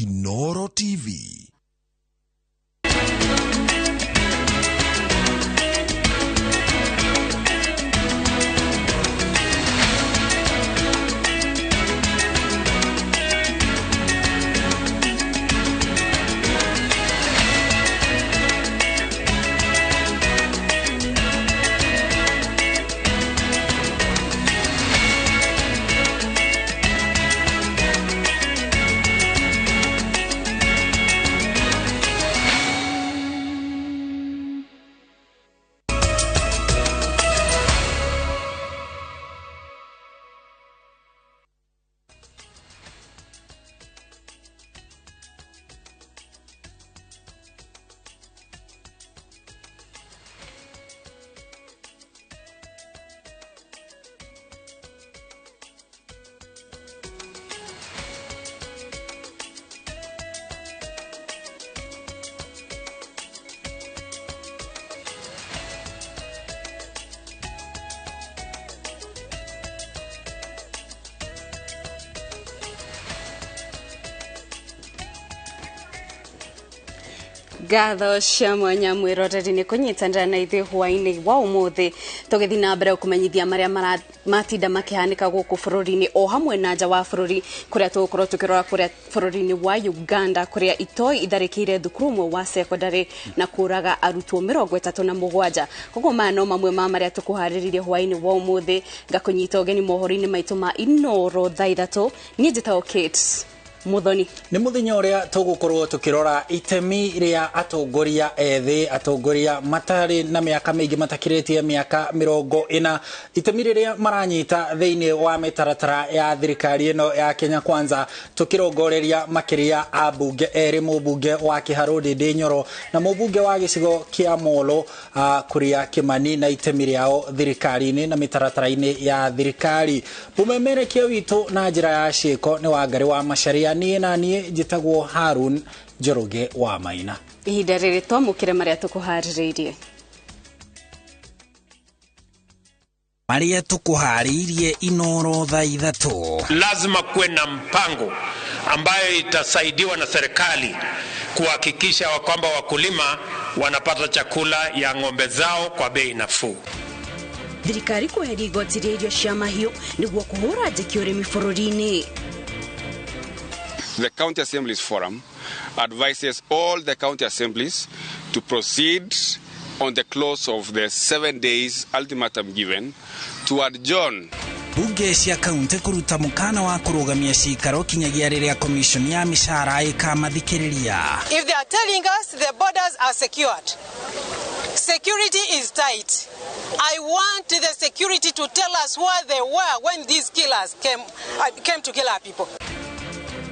Inoro TV. Ngatho cia mwanya mwiroreri ni kunyitanira na ithuĩ hwaĩ-inĩ wa ũmũthĩ tũgĩthiĩ na mbere kũmenyithia marĩa matinda makĩhanĩka gũkũ bũrũri-inĩ o hamwe na nja wa bũrũri kũrĩa tũgũkorwo tũkĩrora kũrĩa bũrũri-inĩ wa Uganda kũrĩa itoi itharĩkĩire thukuru ũmwe wa secondary na kũraga arutwo 37. Koguo maya no mamwe ma marĩa tũkũharĩrĩirie hwaĩ-inĩ wa ũmũthĩ. Ngakũnyita ũgeni mohoro-inĩ maitũ ma Inoro thaa 3. Niĩ njĩtagwo Kate Muthoni. Nĩ mũthenya ũrĩa tũgũkorwo tũkĩrora itemi rĩa atongoria ethĩ, atongoria matarĩ na mĩaka mĩingĩ matakĩrĩtie mĩaka 40, itemi rĩrĩa maranyita thĩinĩ wa mĩtaratara ya thirikari ĩno ya Kenya Kwanza, tũkĩrongoreria makĩria ambunge erĩ, mũmbunge wa Kĩharũ Ndĩndĩ Nyoro na mũmbunge wa gĩcigo kĩa Molo Kuria Kimani, na itemi rĩao thirikari-inĩ na mĩtaratara-inĩ ya thirikari. Mũmemerekia witũ na njĩra ya ciĩko nĩ Wangari wa Macharia. Niĩ na niĩ njĩtagwo Harun Njoroge wa Maina. Ihinda rĩrĩ twamũkĩre marĩa tũkũharĩrĩirie. Marĩa tũkũharĩirie Inoro thaa 3. Lazima kuwe na mpango ambayo itasaidiwa na serikali kuhakikisha kwamba wakulima wanapata chakula ya ng'ombe zao kwa bei nafuu. Thirikari kweheria igoti rĩa irio cia mahiũ nĩguo kũhũra njeki ũrĩmi bũrũri-inĩ. The County Assemblies Forum advises all the county assemblies to proceed on the close of the 7 days ultimatum given to adjourn. Bunge cia kaunti kũruta mũkana wa kũrũgamia cikaro kinyagia rĩrĩa commission ya mĩcara ĩkamathikĩrĩria. If they are telling us the borders are secured, security is tight. I want the security to tell us where they were when these killers came to kill our people.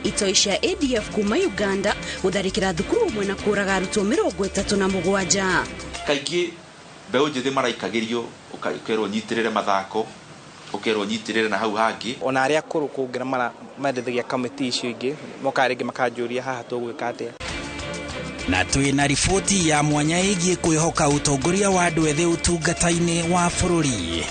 Itoi cia ADF kuma Uganda gũtharĩkĩra thukuru ũmwe na kũraga arutwo 37. Kaingĩ mbeũ njĩthĩ maraikagĩrio, ũkerwo nyitĩrĩre mathako, ũkerwo nyitĩrĩre na hau hangĩ. Ona arĩa akũrũ kũngĩra marendethagia kamĩtĩ icio ingĩ mokaga rĩngĩ makanjũria haha tũgwĩka atĩa. Na twĩ na riboti ya mwanya ĩgiĩ kwĩhoka ũtongoria wa andũ ethĩ ũtungata-inĩ wa bũrũri.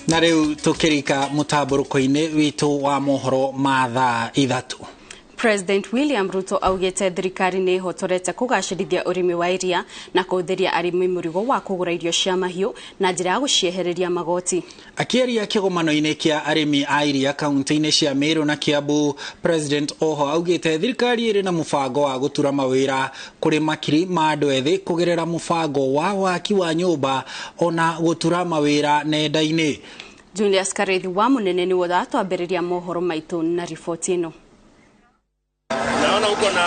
Na rĩu tũkĩrika mũtambũrũko-inĩ witũ wa mohoro ma thaa 3. President William Ruto augĩte thirikari nĩ ĩhotorete kũgacĩrithia ũrĩmi wa iria na kũhũthĩria arĩmi mũrigo wa kũgũra irio cia mahiũ na njĩra ya gũciehereria magoti. Akĩaria kĩgomano-inĩ kĩa arĩmi a iria kaunti-inĩ cia Meru na Kiambu, President oho augĩte thirikari ĩrĩ na mũbango wa gũtura mawĩra kũrĩ makiri ma andũ ethĩ kũgerera mũbango wa waki wa nyũmba ona gũtura mawĩra nenda-inĩ. Julius Kareithi wa Munene nĩwe ũratwambĩrĩria mohoro maitũ na riboti ĩno. Naona uko na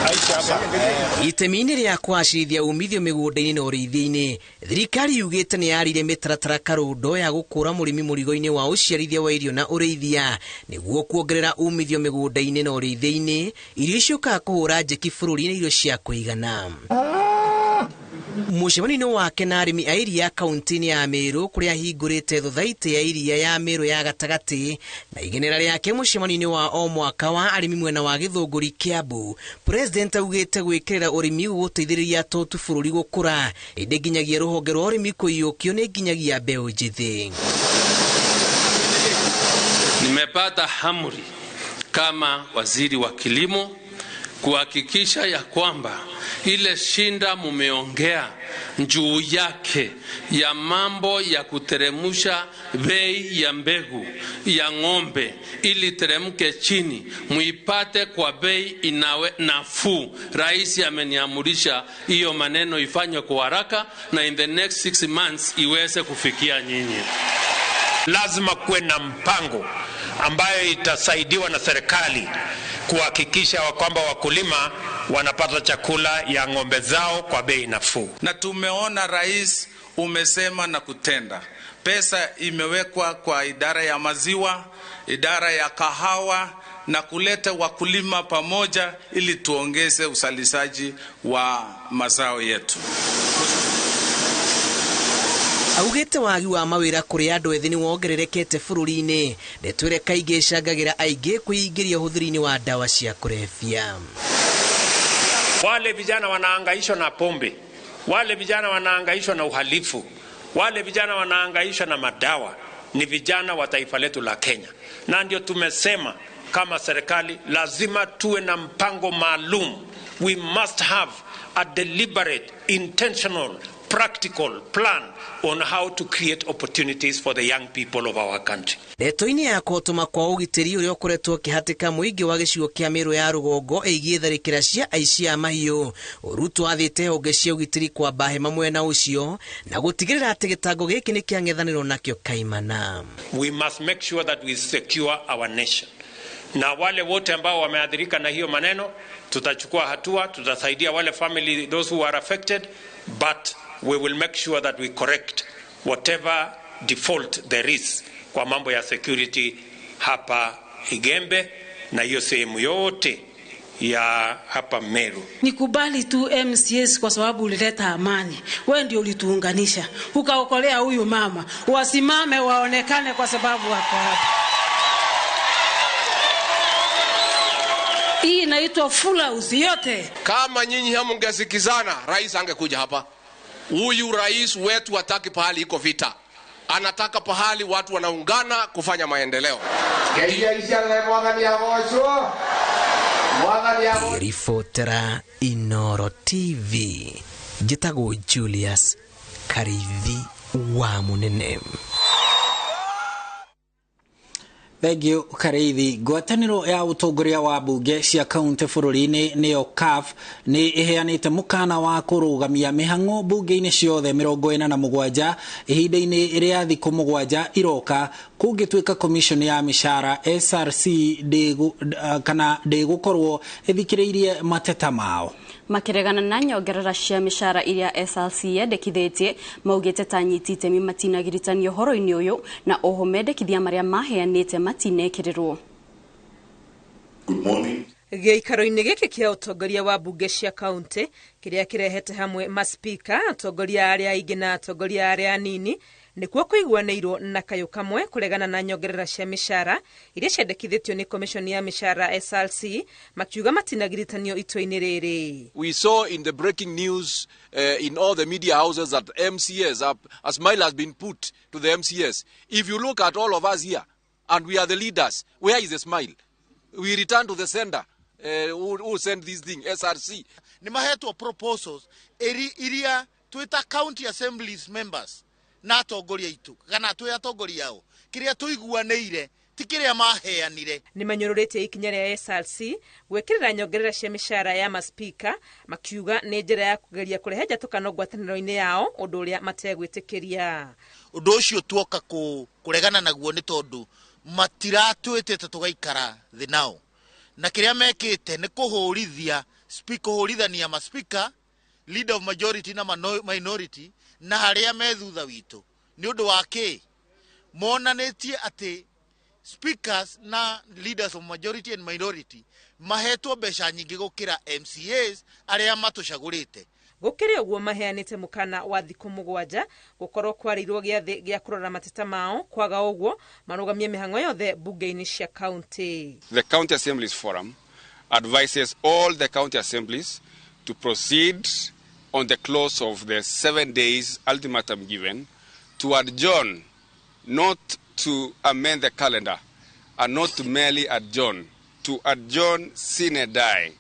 Aisha hapa. Itemi-inĩ rĩa kũgacĩrithia umithio mĩgũnda-inĩ na ũrĩithia-inĩ, thirikari yugĩte nĩ yarire mĩtaratara karũndo ya gũkũra mũrĩmi mũrigo-inĩ wa ũciarithia wa irio na ũrĩithia nĩguo kuongerera umithio mĩgũnda-inĩ na ũrĩithia-inĩ. Irio ciũkaga kũhũra njeki bũrũri-inĩ irio cia kũigana. Mũcemanio-inĩ wake na arĩmi a iria kaunti-inĩ ya Meru kũrĩa ahingũrĩte thothaitĩ ya iria ya Meru ya gatagatĩ na igenera rĩake mũcemanio-inĩ wa o mwaka wa arĩmi mwena wa Gĩthũngũri Kiambu, President augĩte gwĩkĩrĩra ũrĩmi gũgũteithĩrĩria to tu bũrũri gũkũra ĩndĩ nginyagia rũhonge rwa ũrĩmi kũiyũkio nĩ nginyagia mbeũ njĩthĩ. Nimepata amri kama waziri wa kilimo kuhakikisha ya kwamba ile shinda mumeongea juu yake ya mambo ya kuteremusha bei ya mbegu ya ng'ombe ili teremke chini muipate kwa bei inawe nafuu. Rais ameniamurisha hiyo maneno ifanywe kwa haraka na in the next 6 months iweze kufikia nyinyi. Lazima kuwe na mpango ambayo itasaidiwa na serikali kuhakikisha kwamba wakulima wanapata chakula ya ng'ombe zao kwa bei nafuu. Na tumeona rais umesema na kutenda. Pesa imewekwa kwa idara ya maziwa, idara ya kahawa na kuleta wakulima pamoja ili tuongeze uzalishaji wa mazao yetu. Augĩte wagi wa mawĩra kũrĩ andũ ethĩ nĩ wongererekete bũrũri-inĩ, ndeto ĩrĩa kaingĩ ĩcangagĩra aingĩ kwĩingĩria ũhũthĩri-inĩ wa ndawa cia kũrebia. Wale vijana wanahangaishwa na pombe, wale vijana wanahangaishwa na uhalifu, wale vijana wanahangaishwa na madawa, ni vijana wa taifa letu la Kenya. Na ndio tumesema kama serikali lazima tuwe na mpango maalum. We must have a deliberate, intentional, practical plan on how to create opportunities for the young people of our country. Ndeto-inĩ ya kũhotoma kwa ũgitĩri ũrĩa ũkoretwo ũkĩhatĩka mũingĩ wa gĩcigo kĩa Meru ya rũgongo ĩgiĩ tharĩkĩra cia aici a mahiũ, Ruto athĩte honge cia ũgitĩri kwamba hema mwena ũcio na gũtigĩrĩra atĩ gĩtango gĩkĩ nĩ kĩang'ethanĩrwo nakĩo kaimana. We must make sure that we secure our nation. Na wale wote ambao wameathirika na hiyo maneno, tutachukua hatua, tutasaidia wale family, those who are affected, but we will make sure that we correct whatever default there is kwa mambo ya security hapa Igembe na hiyo sehemu yote ya hapa Meru. Nikubali tu MCS kwa sababu ulileta amani. Wewe ndio ulituunganisha. Ukaokolea huyu mama. Wasimame waonekane kwa sababu wako hapa. Hii inaitwa full house yote. Kama nyinyi hamungesikizana, rais angekuja hapa. Huyu rais wetu hataki pahali iko vita. Anataka pahali watu wanaungana kufanya maendeleo. Rifotera Inoro TV. Njĩtagwo Julius Karithi wa Munene. Thank you Karithi. Ngwatanĩro ya ũtongoria wa mbunge cia kaunti bũrũri-inĩ nĩyo CAF nĩ ĩheanĩte mũkana wa kũrũgamia mĩhang'o mbunge-inĩ ciothe 47 ihinda-inĩ rĩa thikũ 7 iroka kũngĩtuĩka commission ya mĩcara SRC kana ndĩgũkorwo ĩthikĩrĩirie mateta mao. Makiregana na nyongerera cia mĩcara iria SRC yendekithĩtie maugĩte ta anyiti itemi matinagiritania ũhoro-inĩ ũyũ na oho mendekithia marĩa maheanĩte matinekĩrĩrwo. Good morning. Gĩikaro-inĩ gĩkĩ kĩa ũtongoria wa mbunge cia kaunti kĩrĩa kĩrehete hamwe maspika, atongoria arĩa aingĩ na atongoria arĩa anini nĩkuo kũiguanĩirwo na kayũ kamwe kũregana na nyongerera cia mĩcara iria ciendekithĩtio nĩ commission ya mĩcara SRC makiuga matinagirithanio itua-inĩ rĩrĩ. We saw in the breaking news in all the media houses that MCS, a smile has been put to the MCS. If you look at all of us here, and we are the leaders, where is the smile? We return to the sender. Who sent this thing, SRC. Ni mahetwo proposals iria twita county assemblies members na atongoria itu kana twi atongoria ao kiria tuiguanĩire ti kiria maheanire. Nĩ manyũrũrĩtie ikinya rĩa SRC gwĩkĩrĩra nyongerera cia mĩcara ya maspika makiuga nĩ njĩra ya kũgeria kũrehe njatũkano ngwatanĩro-inĩ yao ũndũ ũrĩa mategwĩtĩkĩria. Ũndũ ũcio tuoka kũregana naguo nĩ tondũ matiratwĩtĩte tũgaikara thĩ nao na kiria mekĩte nĩ kũhũrithia kũhũrithania maspika, leader of majority na minority na harĩa me thutha witũ nĩ ũndũ wa kĩ monanĩtie atĩ speakers na leaders of majority and minority mahetwo mbeca nyingĩ gũkĩra MCAs arĩa matũcagũrĩte. Gũkĩrĩ ũguo maheanĩte mũkana wa thikũ 7 gũkorwo kwarĩirwo gĩathĩ gĩa kũrora mateta mao, kwaga ũguo marũgamie mĩhang'o yothe mbunge-inĩ cia kaunti. The County Assemblies Forum advises all the county assemblies to proceed on the close of the 7 days ultimatum given to adjourn, not to amend the calendar, and not to merely adjourn, to adjourn sine die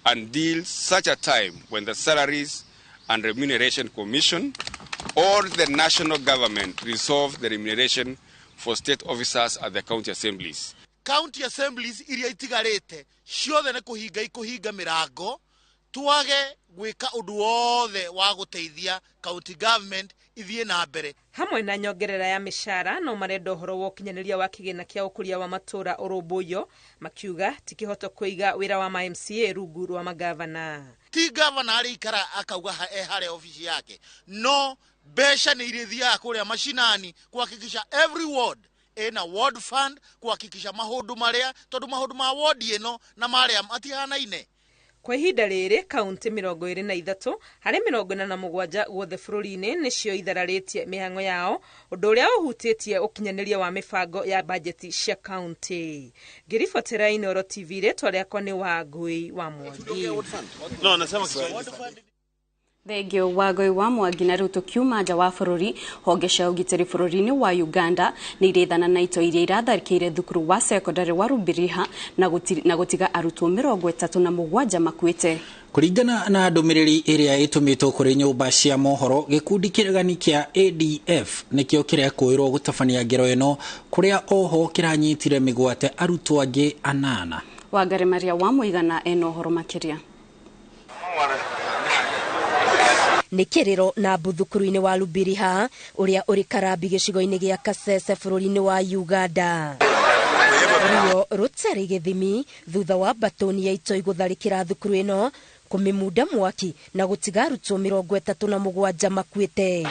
until such a time when the Salaries and Remuneration Commission or the national government resolve the remuneration for state officers at the county assemblies. County assemblies iria itigarĩte ciothe nĩ kũhinga ikũhinga mĩrango twage gwĩka ũndũ wothe wa gũteithia county government ithiĩ na mbere. Hamwe na nyongerera ya mĩcara no marenda ũhoro wa ũkinyanĩria wa kĩgĩna kĩa ũkũria wa matũũra ũrũmbũiyo, makiuga ti kĩhoto kũiga wĩra wa ma MCA rungu rwa magavana. Ti gavana arĩikara akauga e harĩa obici yake, no mbeca nĩ irĩthiaga kũrĩa macinani kuhakikisha every ward ena ward fund, kuhakikisha maũndũ marĩa, tondũ maũndũ ma ward ĩno na marĩa matihanaine. Kwa ihinda rĩrĩ kaunti 23 harĩ 47 guothe bũrũri-inĩ nĩcio ithararĩtie mĩhang'o yao, ũndũ ũrĩa ũhutĩtie ũkinyanĩria wa mĩbango ya bajeti cia kaunti. Ngĩribotera Inooro TV, rĩtwa rĩakwa nĩ Wangui wa Mwangi. No, nasema Kiswahili. Thengio Wangui wa Mwangi. Na rĩu tũkiuma nja wa bũrũri, honge cia ũgitĩri bũrũri-inĩ wa Uganda nĩ irethana na itoi iria iratharĩkĩire thukuru wa sekondarĩ wa Rubiriha na gũtiga arutwo 37 makuĩte. Kũringana na ndũmĩrĩri ĩrĩa ĩtũmĩtwo kũrĩ nyũmba cia mohoro, gĩkundi kĩregani kĩa ADF nĩkĩo kĩrekũĩrwo gũtabania ngero ĩno, kũrĩa oho kĩranyitire mĩgwate arutwo angĩ 8. Wangari Maria wa Mũigana ena ũhoro makĩria. Nĩ kĩrĩro na thukuru-inĩ wa Lubiriha ũrĩa ũrĩ Karambi gĩcigo-inĩ gĩa Kasese bũrũri-inĩ wa Uganda. Ruo rũtarĩ gĩthimi thutha wa mbatoni ya itoi gũtharĩkĩra thukuru ĩno, kũmĩmunda mwaki na gũtiga arutwo 37 makuĩte.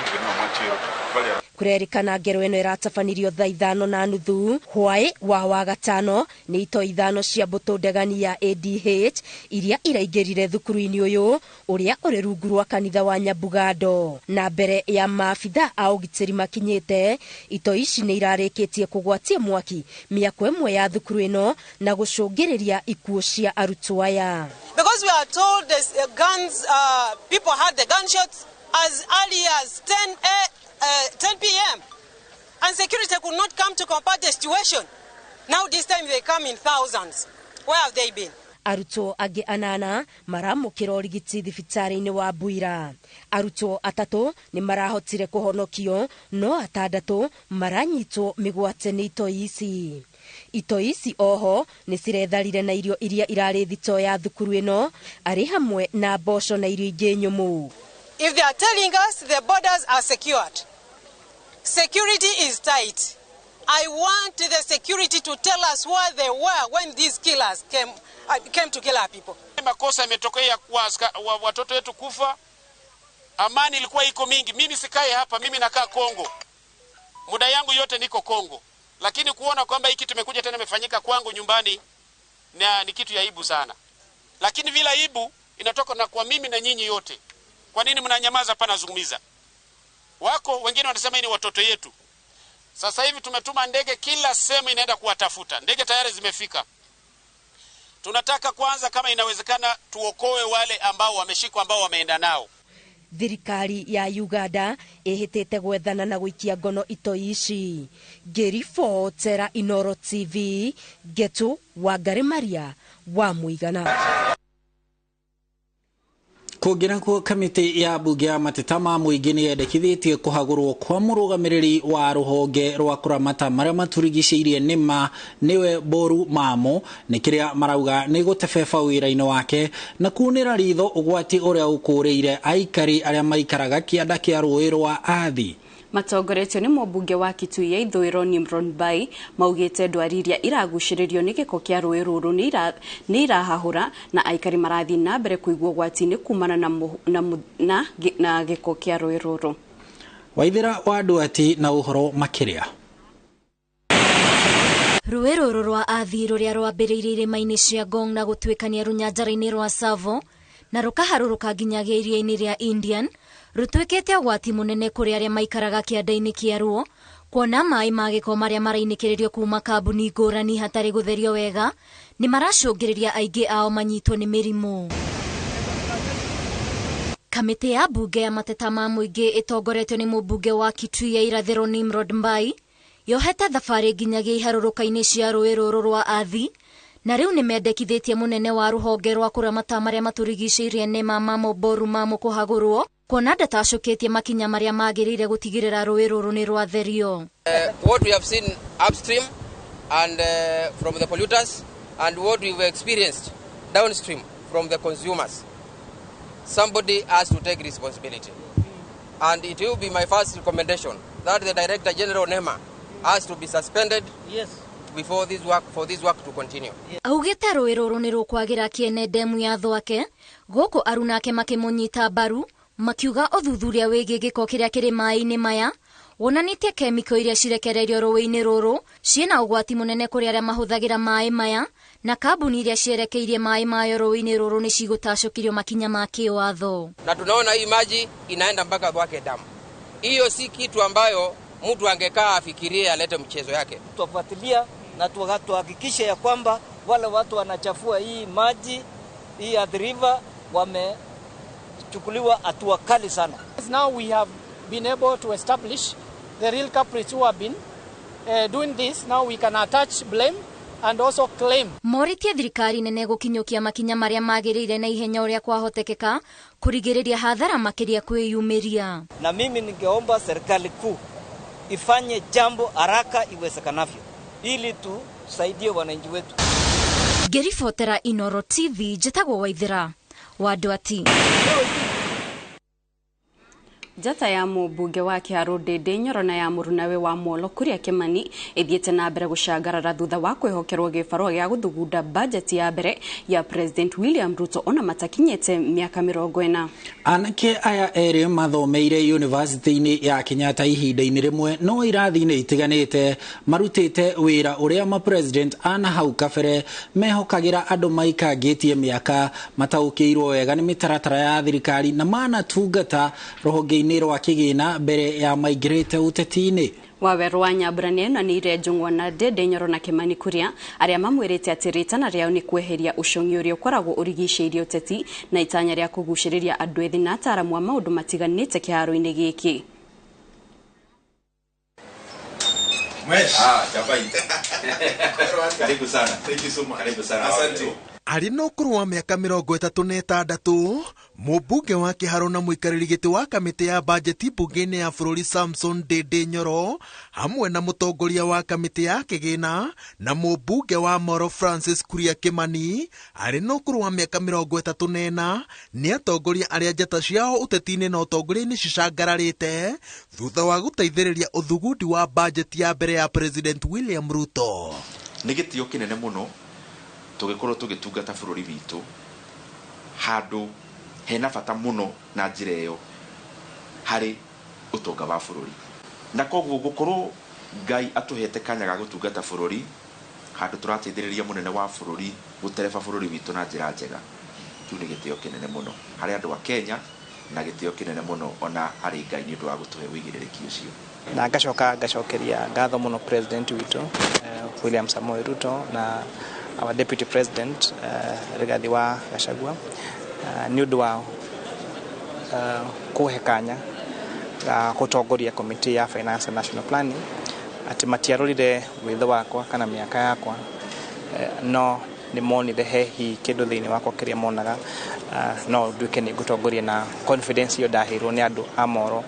Kũrerĩkana ngero ĩno ĩratabanirio thaa 5:30 hwaĩ wa Wagatano nĩ itoi 5 cia mbũtũ ndegani ya ADH iria iraingĩrire thukuru-inĩ ũyũ ũrĩa ũrĩ rungu rwa kanitha wa Nyabugando. Na mbere ya maabitha a ũgitĩri makinyĩte, itoi ici nĩ irarĩkĩtie kũgwatia mwaki mĩako ĩmwe ya thukuru ĩno na gũcũngĩrĩria ikuũ cia arutwo aya. Because we are told the guns, people had the gunshots as early as 10 p.m. and security could not come to combat the situation. Now this time they come in thousands. Where have they been? Arutwo angĩ 8 maramũkĩra ũrigiti thibitarĩ-inĩ wa Buira. Arutwo 3 nĩ marahotire kũhonokio, no 6 maranyitwo mĩgwate nĩ itoi ici. Itoi ici oho nĩ ciretharire na irio iria irarĩ thito ya thukuru ĩno, arĩ hamwe na mboco na irio ingĩ nyũmũ. If they are telling us the borders are secured, security is tight, I want the security to tell us where they were when these killers came to kill our people. Makosa imetokea kwa watoto wetu kufa. Amani ilikuwa iko mingi. Mimi sikae hapa, mimi nakaa Kongo. Muda yangu yote niko Kongo. Lakini kuona kwamba hiki tumekuja tena imefanyika kwangu nyumbani na ni kitu ya aibu sana. Lakini vile aibu inatoka na kwa mimi na nyinyi yote. Kwa nini mnanyamaza hapa nazungumza? Wako wengine wanasema ni watoto yetu. Sasa hivi tumetuma ndege kila sehemu inaenda kuwatafuta. Ndege tayari zimefika. Tunataka kwanza kama inawezekana tuokoe wale ambao wameshikwa, ambao wameenda nao. Thirikari ya Uganda ĩhĩtĩte gwethana na gũikia ngono itoi ici. Ngĩribotera Inooro TV, Getu Wangari Maria wa Mũigana. Kũngĩ nakuo, kamĩtĩ ya mbunge ya mateta ma mũingĩ nĩ yendekithĩtie kũhagũrwo kwa mũrũgamĩrĩri wa rũhonge rwa kũramata marĩa matũrigicĩirie nĩma nĩwe Boru Mamo, nĩ kĩrĩa marauga nĩ gũtebeba wĩra-inĩ wake na kunĩra ritho ũgwati ũrĩa ũkũrĩire aikari arĩa maikaraga kĩanda kĩa rũĩ rwa Athi. Matongoretio nĩ mũmbunge wa Kitui ya ithũĩro Nimrod Mbai maugĩte ndwari iria iragucĩrĩrio nĩ gĩko kĩa rũĩ rũrũ nĩ irahahũra na aikari marathiĩ na mbere kũigwo ũgwati-inĩ kumana na gĩko kĩa rũĩ rũrũ. Waithĩra wa Nduati na ũhoro makĩria. Rũĩ rũrũ rwa Athi rũrĩa rwambĩrĩirie irĩma-inĩ cia Ngong na gũtuĩkania rũnyanjara-inĩ rwa Tsavo na rũkaharũrũka nginyagia iria-inĩ rĩa Indian rũtuĩkĩte ũgwati mũnene kũrĩ arĩa maikaraga kĩanda-inĩ kĩaruo kuona maĩ ma gĩko marĩa marainĩkĩrĩrio kuma kambuni ngũrani hatarĩ gũtherio wega nĩ maracũngĩrĩria aingĩ ao manyitwo nĩ mĩrimũ. Kamĩtĩ ya mbunge ya mateta ma mũingĩ ĩtongoretio nĩ mũmbunge wa Kitui ya irathĩro Nimrod Mbai yohete thabarĩ nginyagia iharũrũka-inĩ cia rũĩ rũrũ rwa Athi na rĩu nĩmendekithĩtie mũnene wa rũhonge rwa kũramata marĩa matũrigicĩirie NEMA Mamo Boru Mamo kũhagũrwo kuona ndatacũkĩtie makinya marĩa magĩrĩire gũtigĩrĩra rũĩ rũrũ nĩ rwatherio. What we have seen upstream and from the polluters and what we've experienced downstream from the consumers. Somebody has to take responsibility. And it will be my first recommendation that the Director General NEMA has to be suspended. Yes. Before this work, for this work to continue. Augĩte rũĩ rũrũ nĩ rũkwagĩra kĩene ndemu ya Thwake gũkũ arunake makĩmũnyita mbaru makiuga ũthuthuria wĩgiĩ gĩko kĩrĩa kĩrĩ maĩ-inĩ maya wonanĩtie kemiko iria cirekereirio rũĩ-inĩ rũrũ ciĩna ũgwati mũnene kũrĩ arĩa mahũthagĩra maĩ maya na kambuni iria cierekeirie maĩ mayo rũĩ-inĩ rũrũ nĩ cigũtacũkĩrio makinya ma kĩwatho. Na tunaona hii maji inaenda mpaka Thwake Dam. Hiyo si kitu ambayo mtu angekaa afikirie alete mchezo yake. Tutafuatilia na tuhakikishe ya kwamba wale watu wanachafua hii maji hii Athi River wamechukuliwa hatua kali sana. Now we have been able to establish the real culprits who have been doing this. Now we can attach blame and also claim. Moritie thirikari nene gũkinyũkia makinya marĩa magĩrĩire na ihenya ũrĩa kwahotekeka kũrigĩrĩria hathara makĩria kwĩyumĩria. Na mimi ningeomba serikali kuu ifanye jambo haraka iwezekanavyo ili tusaidie wananchi wetu. Ngĩribotera Inoro TV njĩtagwo Waithera wa Ndwati. Njata ya mũmbunge wa Kĩharũ Ndĩndĩ Nyoro na ya mũrunawe wa Molo Kuria Kimani ĩthiĩte na mbere gũcangarara thutha wa kwĩhokerwo gĩbarũa gĩa gũthugunda bajeti ya mbere ya President William Ruto ona matakinyĩte mĩaka 40. Anake aya erĩ mathomeire yunivasĩtĩ-inĩ ya Kenyatta ihinda-inĩ rĩmwe no irathi-inĩ itiganĩte marutĩte wĩra ũrĩa ma-president ana hau kabere mehokagĩra andũ maikangĩtie mĩaka mataũkĩirwo wega nĩ mĩtaratara ya thirikari na manatungata rũhonge-inĩ rwa kĩgĩna mbere ya maingĩrĩte ũteti-inĩ. Waweru wa Nyambura nĩonanirie Njũng'wa na Ndĩndĩ Nyoro na Kimani Kuria arĩa mamwĩrĩte atĩ rĩtana rĩao nĩ kweheria ũcong'i ũrĩa ũkoragwo ũrigicĩirie ũteti na itanya rĩa kũgucĩrĩria andũ ethĩ na ataaramu a maũndũ matiganĩte kĩharo-inĩ gĩkĩ. Karibu sana. Thank you so much. Karibu sana. Asante. Arĩ na ũkũrũ wa mĩaka 36 mũmbunge wa Kĩharũ na mũikarĩri gĩtĩ wa kamĩtĩ ya bajeti mbunge-inĩ ya bũrũri Samson Ndĩndĩ Nyoro hamwe na mũtongoria wa kamĩtĩ ya kĩgĩna na mũmbunge wa Moro Francis Kuria Kimani arĩ na ũkũrũ wa mĩaka 34 nĩ atongoria arĩa njata ciao ũteti-inĩ na ũtongoria-inĩ cicangararĩte thutha wa gũteithĩrĩria ũthugundi wa bajeti ya mbere ya President William Ruto. Nĩ gĩtĩo kĩnene mũno tũgĩkorwo tũgĩtungata bũrũri witũ handũ hena bata mũno na njĩra ĩyo harĩ ũtonga wa bũrũri, na koguo gũkorwo Ngai atũhete kanya ga gũtungata bũrũri handũ tũrateithĩrĩria mũnene wa bũrũri gũtereba bũrũri witũ na njĩra njega, kĩu nĩ gĩtĩo kĩnene mũno harĩ andũ a Kenya na gĩtĩo kĩnene mũno ona harĩ Ngai nĩ ũndũ wa gũtũhe ũigĩrĩrĩki ũcio. Na ngacoka ngacokeria ngatho mũno president witũ William Samoei Ruto na our deputy president Rigathi wa Gachagua nĩ ũndũ wa kũhe kanya ga gũtongoria committee ya finance and national planning, atĩ matiarorire wĩthĩ wakwa kana mĩaka yakwa, no nĩ monire he hihi kĩndũ thĩinĩ wakwa kĩrĩa monaga no nduĩke nĩ ngũtongoria, na confidence ĩyo ndaheirwo nĩ andũ a Moro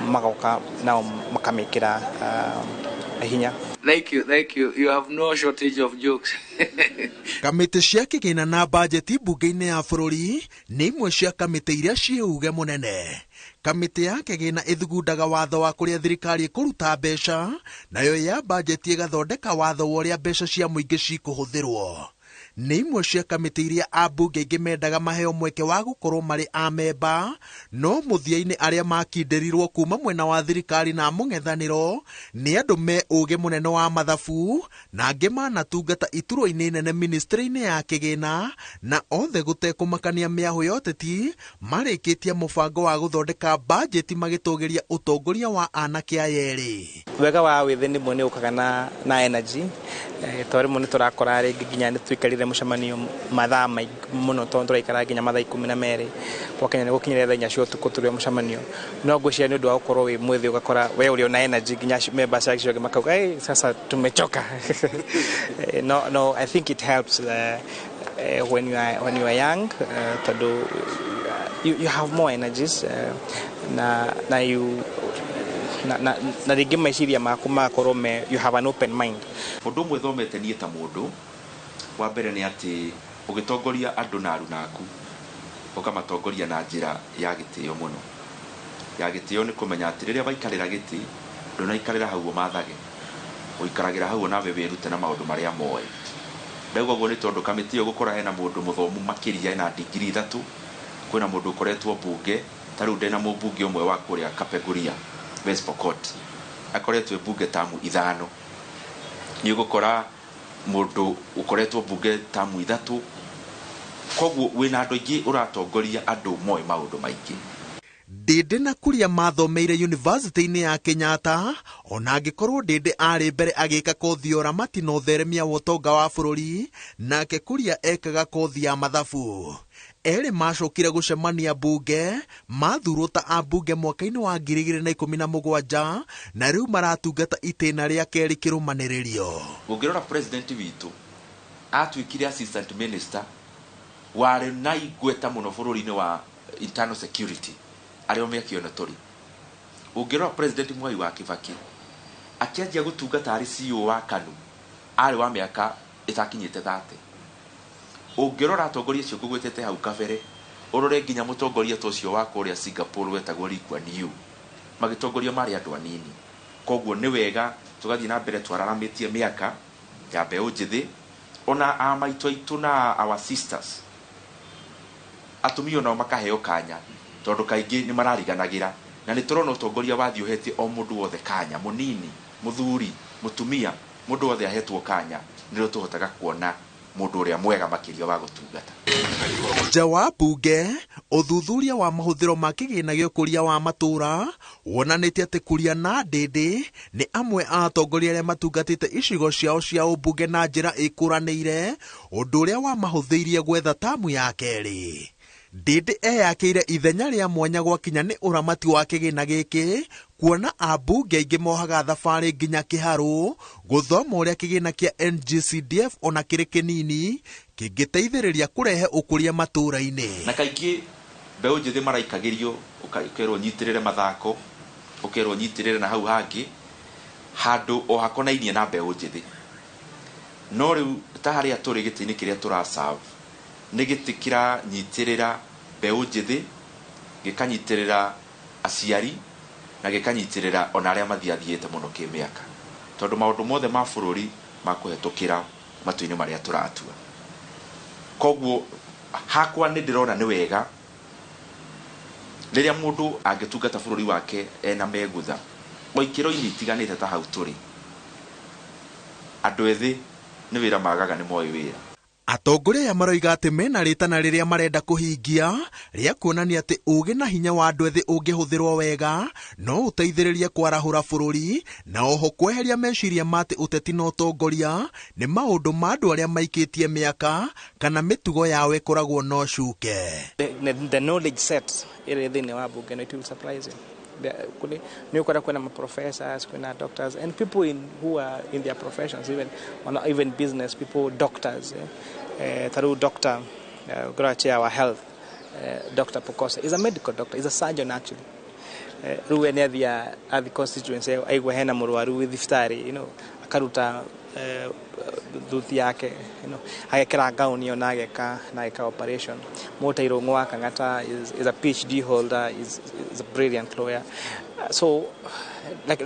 magoka nao makamĩkĩra hinya. Thank you, thank you. You have no shortage of jokes. Kamĩtĩ cia kĩgĩna na bajeti mbunge-inĩ ya bũrũri nĩ imwe cia kamĩtĩ iria ciĩ uge mũnene. Kamĩtĩ ya kĩgĩna ĩthugundaga watho wa kũrĩa thirikari ĩkũruta mbeca, nayo ya bajeti ĩgathondeka watho wa ũrĩa mbeca cia mũingĩ cikũhũthĩrwo. Nĩ imwe cia kamĩtĩ iria ambunge aingĩ mendaga maheo mweke wa gũkorwo marĩ amemba, no mũthia-inĩ arĩa makindĩrirwo kuma mwena wa thirikari na mũng'ethanĩro nĩ andũ me ũgĩ mũnene wa mathabu na angĩ manatungata iturwa-inĩ nene ministry-inĩ ya kĩgĩna, na othe gũtekũmakania mĩahũ ya ũteti marĩkĩtie mũbango wa gũthondeka bajeti magĩtũgĩria ũtongoria wa anake aya erĩ. Wega wa wĩthĩ nĩ mwe nĩ ũkaga na energy, tondũ rĩmwe nĩ tũrakora rĩngĩ nginya nĩ tũikarire mũcemanio mathaa maingĩ mũno, tondũ tũraikara nginya mathaa 12 kwa Kenya nĩ gũkinyĩra thaa 4 cia ũtukũ tũrĩ mũcemanio. No ngwĩciria nĩ ũndũ wa gũkorwo wĩ mwĩthĩ ũgakora we ũrĩ na energy nginya members acio angĩ makauga, hey, sasa tumechoka. No, I think it helps when you are young, tondũ you have more energies, na you na rĩngĩ meciria maku magakorwo me you have an open mind. Ũndũ ũmwe thomete niĩ ta mũndũ wa mbere nĩ atĩ ũgĩtongoria andũ na aruna aku ũkamatongoria na njĩra ya gĩtĩo mũno. Ya gĩtĩo nĩ kũmenya atĩ rĩrĩa waikarĩra gĩtĩ ndũnaikarĩra hau ũmathage, ũikaragĩra hau nawe wĩrute na maũndũ marĩa moĩ. Ndauga ũguo nĩ tondũ kamĩtĩ ĩyo gũkora hena mũndũ mũthomu makĩria ena digiri 3, kwĩna mũndũ ũkoretwo mbunge, ta rĩu ndĩna mũmbunge ũmwe wa kũrĩa Kapenguria West Pokot akoretwo mbunge tamu 5. Nĩ ũgũkora mũndũ ũkoretwo mbunge tamu 3, koguo wĩna andũ aingĩ ũratongoria andũ moĩ maũndũ maingĩ. Ndĩndĩ na Kuria mathomeire yunivasĩtĩ-inĩ ya Kenyatta, ona angĩkorwo Ndĩndĩ arĩ mbere agĩka kothi ya ũramati na ũtheremia wa ũtonga wa bũrũri, nake Kuria ekaga kothi ya mathabu. Erĩ macokire gũcemania mbunge, mathurwo ta ambunge mwaka-inĩ wa 2017 na rĩu maratungata itĩna rĩa kerĩ kĩrũmanĩrĩrio. Ũngĩrora president witũ atuĩkire assistant minister warĩ na igweta mũno bũrũri-inĩ wa internal security arĩa mĩaka ĩyo tũrĩ. Ũngĩrora president Mwai wa Kibaki akĩanjia gũtungata arĩ CEO wa KANU arĩ wa mĩaka ĩtakinyĩte 30. Ũngĩrora atongoria acio ngũgwetete hau kabere, ũrore nginya mũtongoria ta ũcio wa kũrĩa Singapore wetagwo Lee Kuan Yew, magĩtongoria marĩ andũ anini. Koguo nĩ wega tũgathiĩ na mbere twararamĩtie mĩaka ya mbeũ njĩthĩ, ona a maitũ aitũ na our sisters, atumia onao makaheo kanya, tondũ kaingĩ nĩ marariganagĩra, na nĩ tũrona ũtongoria wathiĩ ũhete o mũndũ wothe kanya, mũnini, mũthuri, mũtumia, mũndũ wothe ahetwo kanya, nĩrĩo tũhotaga kuona mũndũ ũrĩa mwega makĩria wa gũtungata. Nja wa mbunge, ũthuthuria wa mahũthĩro ma kĩgĩna gĩa ũkũria wa matũũra wonanĩtie atĩ Kuria na Ndĩndĩ nĩ amwe a atongoria arĩa matungatĩte icigo ciao cia ũmbunge na njĩra ĩkũranĩire, ũndũ ũrĩa wamahũthĩirie gwetha tamu ya kerĩ. Ndĩndĩ eyakĩire ithenya rĩa mwanya gwakinya nĩ ũramati wa kĩgĩna gĩkĩ, kuona ambunge aingĩ mohaga thabarĩ nginya Kĩharũ gũthoma ũrĩa kĩgĩna kĩa NGCDF ona kĩrĩ kĩnini kĩngĩteithĩrĩria kũrehe ũkũria matũũra-inĩ. Na kaingĩ mbeũ njĩthĩ maraikagĩrio, ũkerwo nyitĩrĩre mathako, ũkerwo nyitĩrĩre na hau hangĩ, handũ o hakonainie na mbeũ njĩthĩ. No rĩu ta harĩa tũrĩ gĩtĩ-inĩ kĩrĩa tũraserve nĩ gĩtĩ kĩranyitĩrĩra mbeũ njĩthĩ, gĩkanyitĩrĩra aciari, na gĩkanyitĩrĩra ona arĩa mathiathiĩte mũno kĩmĩaka, tondũ maũndũ mothe ma bũrũri makũhetũkĩra matua-inĩ marĩa tũratua. Koguo hakwa nĩ ndĩrona nĩ wega rĩrĩa mũndũ angĩtungata bũrũri wake ena megutha o ikĩro-inĩ itiganĩte ta hau tũrĩ. Andũ ethĩ nĩ wĩra magaga nĩ moĩ wĩra. Atongoria aya maroiga atĩ mena rĩtana rĩrĩa marenda kũhingia rĩa kuonania atĩ ũũgĩ na hinya wa andũ ethĩ ũngĩhũthĩrwo wega no ũteithĩrĩrie kwarahũra bũrũri, na oho kweheria meciria ma atĩ ũteti na ũtongoria nĩ maũndũ ma andũ arĩa maikĩtie mĩaka kana mĩtugo yao ĩkoragwo no cuke. The knowledge set ĩrĩ thĩinĩ wa mbunge no it will surprise you. Nĩ ũkora kwĩna ma-professors, kwĩna doctors and people who are in their professions, even business people, doctors. Ta rĩu doctor, ũngĩrora chair wa health, Dr. Pukose is a medical doctor, is a surgeon actually. Rĩu we nĩ athiĩ athi constituency aigua hena mũrwaru wĩ thibitarĩ, you know, akaruta thuti yake, you know, agekĩra gown ĩyo na ageka operation. Mũta Irũng'ũ wa Kang'ata is a PhD holder, is a brilliant lawyer. So like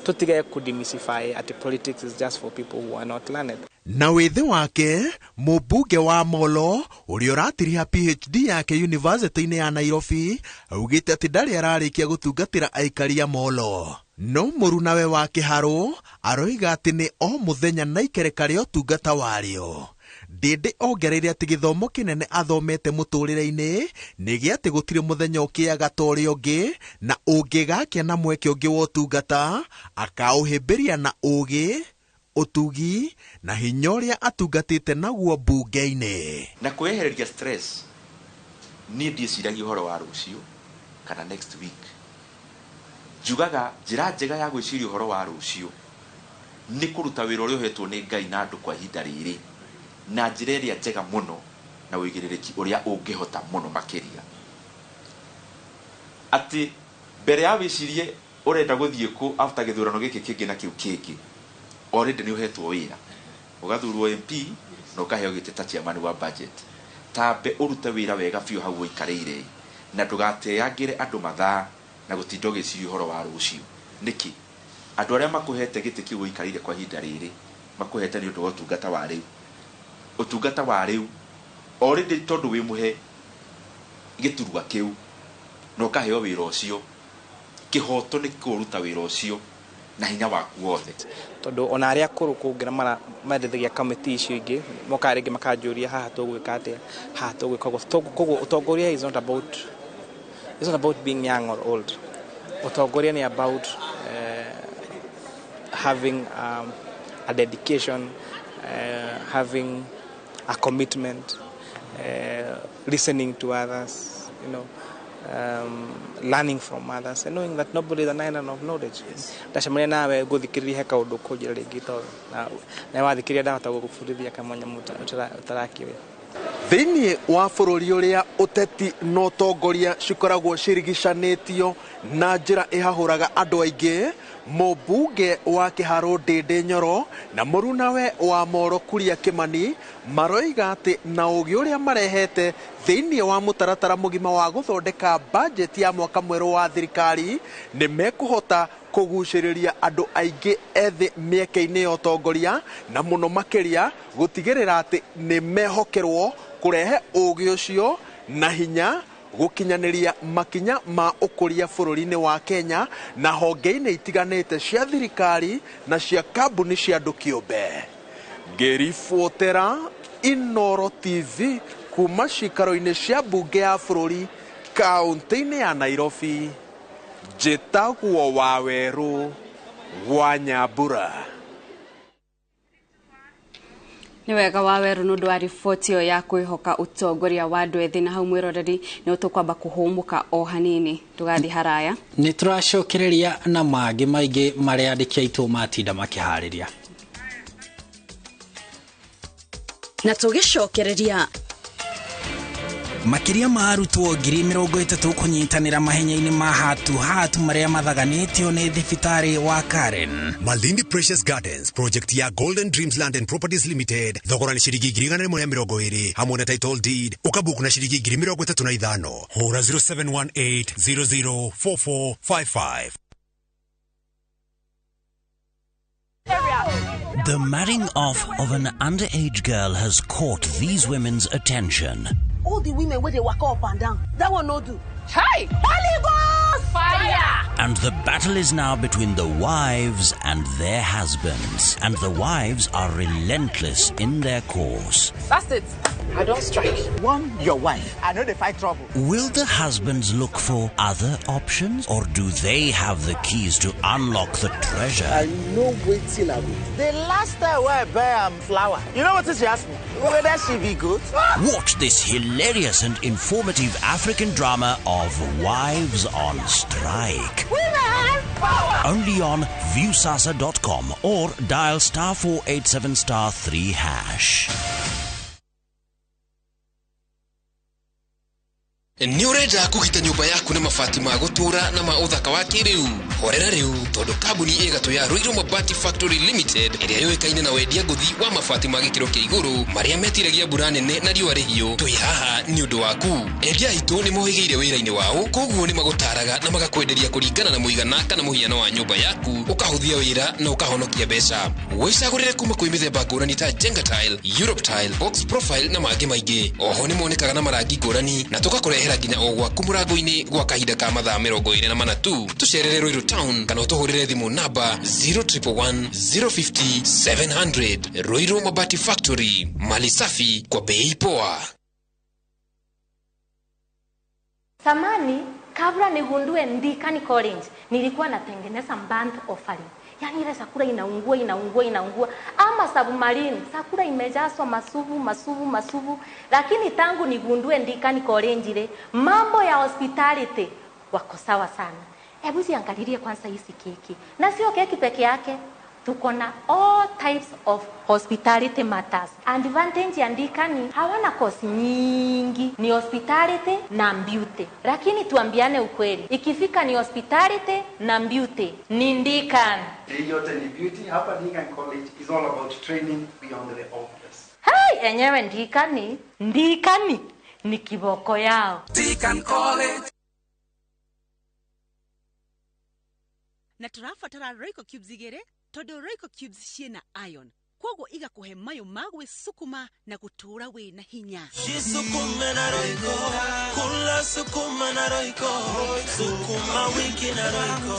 tũtige kũdemystify atĩ politics is just for people who are not learned. Na wĩthĩ wake mũmbunge wa Molo ũrĩa ũratiriha PhD yake yunivasĩtĩ-inĩ ya Nairobi augĩte atĩ ndarĩ ararĩkia gũtungatĩra aikari a Molo. No mũrunawe wa Kĩharũ aroiga atĩ nĩ o mũthenya na ikereka rĩa ũtungata warĩo. Ndĩndĩ ongereire atĩ gĩthomo kĩnene athomete mũtũrĩre-inĩ nĩ gĩa atĩ gũtirĩ mũthenya ũkĩaga ta ũrĩa ũngĩ, na ũngĩgakĩa na mweke ũngĩ wa ũtungata akaũhĩmbĩria na ũũgĩ, ũtugi na hinya ũrĩa atungatĩte naguo mbunge-inĩ. Na kwĩyehereria stress, niĩ ndiĩciragia ũhoro wa rũciũ kana next week. Njugaga njĩra njega ya gwĩciria ũhoro wa rũciũ nĩ kũruta wĩra ũrĩa ũhetwo nĩ Ngai na andũ kwa ihinda rĩrĩ na njĩra ĩrĩa njega mũno na ũigĩrĩrĩki ũrĩa ũngĩhota mũno makĩria. Atĩ mbere ya wĩcirie ũrenda gũthiĩ kũ after gĩthurano gĩkĩ kĩngĩ na kĩu kĩngĩ, already nĩ ũhetwo wĩra, ũgathurwo MP na ũkaheo gĩtĩ ta chairman wa budget. Tambe ũrute wĩra wega biũ hau ũikarĩire na ndũgateangĩre andũ mathaa na gũtinda ũgĩciria ũhoro wa rũciũ. Nĩkĩ? Andũ arĩa makũhete gĩtĩ kĩu ũikarĩire kwa ihinda rĩrĩ makũhete nĩ ũndũ wa ũtungata wa rĩu. Ũtungata wa rĩu already tondũ wĩ mũhe gĩturwa kĩu na ũkaheo wĩra ũcio, kĩhoto nĩ kũruta wĩra ũcio na hinya waku wothe. Tondũ ona arĩa akũrũ kũngĩra marendithagia kamĩtĩ icio ingĩ mokaga rĩngĩ makanjũria haha tũgwĩka atĩa, haha tũgwĩka ũguo. Koguo ũtongoria is not about, it's not about being young or old. Ũtongoria nĩ about having a dedication, having a commitment, listening to others, you know, learning from others and knowing that nobody is an island of knowledge. Ndacemania nawe ngũthikĩrĩria he kaũndũ kũnjĩra rĩngĩ tondũ na wathikĩrĩria ndahota gũgũbundithia kamwanya ũtarakĩũĩ. Thĩinĩ wa bũrũri ũrĩa ũteti na ũtongoria cikoragwo cirigicanĩtio na njĩra ĩhahũraga andũ aingĩ, mũmbunge wa Kĩharũ Ndĩndĩ Nyoro na mũrunawe wa Moro Kuria Kĩmani maroiga atĩ na ũgĩ ũrĩa marehete thĩinĩ wa mũtaratara mũgima wa gũthondeka bajeti ya mwaka mwerũ wa thirikari nĩ mekũhota kũgucĩrĩria andũ aingĩ ethĩ mĩeke-inĩ ya ũtongoria na mũno makĩria gũtigĩrĩra atĩ nĩ mehokerwo kũrehe ũgĩ ũcio na hinya gũkinyanĩria makinya ma ũkũria bũrũri-inĩ wa Kenya na honge-inĩ itiganĩte cia thirikari na cia kambuni cia andũ kĩũmbe. Ngĩribotera Inooro TV kuma cikaro-inĩ cia mbunge ya bũrũri kaũntĩ-inĩ ya Nairobi, njĩtagwo Wawerũ wa Nyambura. Nĩ wega Wawerũ nĩ ũndũ wa riboti ĩyo ya kwĩhoka ũtongoria wa andũ ethĩ. Na hau mwĩroreri nĩ tũkwamba kũhũmũka o hanini ndũgathiĩ haraya. Nĩ tũracokereria na mangĩ maingĩ marĩa andĩki aitũ matinda makĩharĩria. Na tũgĩcokereria Makĩria ma arutwo 30,000 kũnyitanĩra mahenya-inĩ ma hatu hatu marĩa mathaganĩtio nĩ thibitarĩ wa Karen. Malindi Precious Gardens project ya Golden Dreams Land and Properties Limited thogora nĩ ciringi 120,000 hamwe na title deed ũkabuku na ciringi 35,000. Hũra 0718 004455. The marrying off of an underage girl has caught these women's attention. All the women where they walk up and down, that one no do. Hey! Holy Ghost! Fire! And the battle is now between the wives and their husbands. And the wives are relentless in their course. That's it. I don't strike. One, your wife. I know they fight trouble. Will the husbands look for other options, or do they have the keys to unlock the treasure? I know waiting I will. The last time I buy flour, you know what she asked me? Whether she be good? Watch this hilarious and informative African drama of Wives on Strike. Women power! Only on Viusasa.com or dial *487*3#. Nĩ ũrenda kũgita nyũmba yaku na mabati ma gũtũũra na ma ũthaka wa kĩrĩu? Horera rĩu, tondũ kambuni ĩgatũ ya Ruiru Mabati Factory Limited ĩrĩa yũĩkaine na wendia ngũthi wa mabati ma gĩkĩro kĩa igũrũ marĩa metiragia mbura nene na riũa rĩhiũ, twĩ haha nĩ ũndũ waku. Endia aitũ nĩ mohĩgĩire wĩra-inĩ wao, koguo nĩ magũtaraga na magakwenderia kũringana na mũigana kana mũhiano wa nyũmba yaku, ũkahũthia wĩra na ũkahonokia mbeca. Wĩcagũrĩre kuma kwĩ mĩthemba ngũrani ta Jenga Tile, Europe Tile, Box Profile na mangĩ maingĩ. Oho nĩ monekaga na marangi ngũrani na tũgakũrehera nginya o gwaku mũrango-inĩ gwa kahinda ka mathaa 24 tu. Tũcerere Ruiru Town kana ũtũhũrĩre thimũ namba 0111 050 700. Ruiru Mabati Factory, mali safi kwa bei poa. Samani, kabla nigundue Ndikani College, nilikuwa natengeneza burnt offering. Yaani ile chakula inaungua, inaungua, inaungua. Ama submarine, chakula imejazwa masubu, masubu, masubu. Lakini tangu nigundue Ndikani College ile, mambo ya hospitality wako sawa sana. Hebu ziangalilie kwanza hizi keki. Na sio keki peke yake. Tuko na all types of hospitality matters. Advantage ya Ndikani hawana kosi nyingi, ni hospitality na beauty. Lakini tuambiane ukweli, ikifika ni hospitality na beauty, ni Ndikani. Hii yote ni beauty. Hapa Ndikani College is all about training beyond the obvious. Hai, enyewe Ndikani, Ndikani ni kiboko yao. Ndikani College. Na tũrabatara Royco cubes igĩrĩ tondũ Royco cubes ciĩna iron, koguo igakũhe mayũ ma gwĩcukuma na gũtũũra wĩna hinya. Jisukume na Royco, kula sukuma na Royco, sukuma wiki na Royco.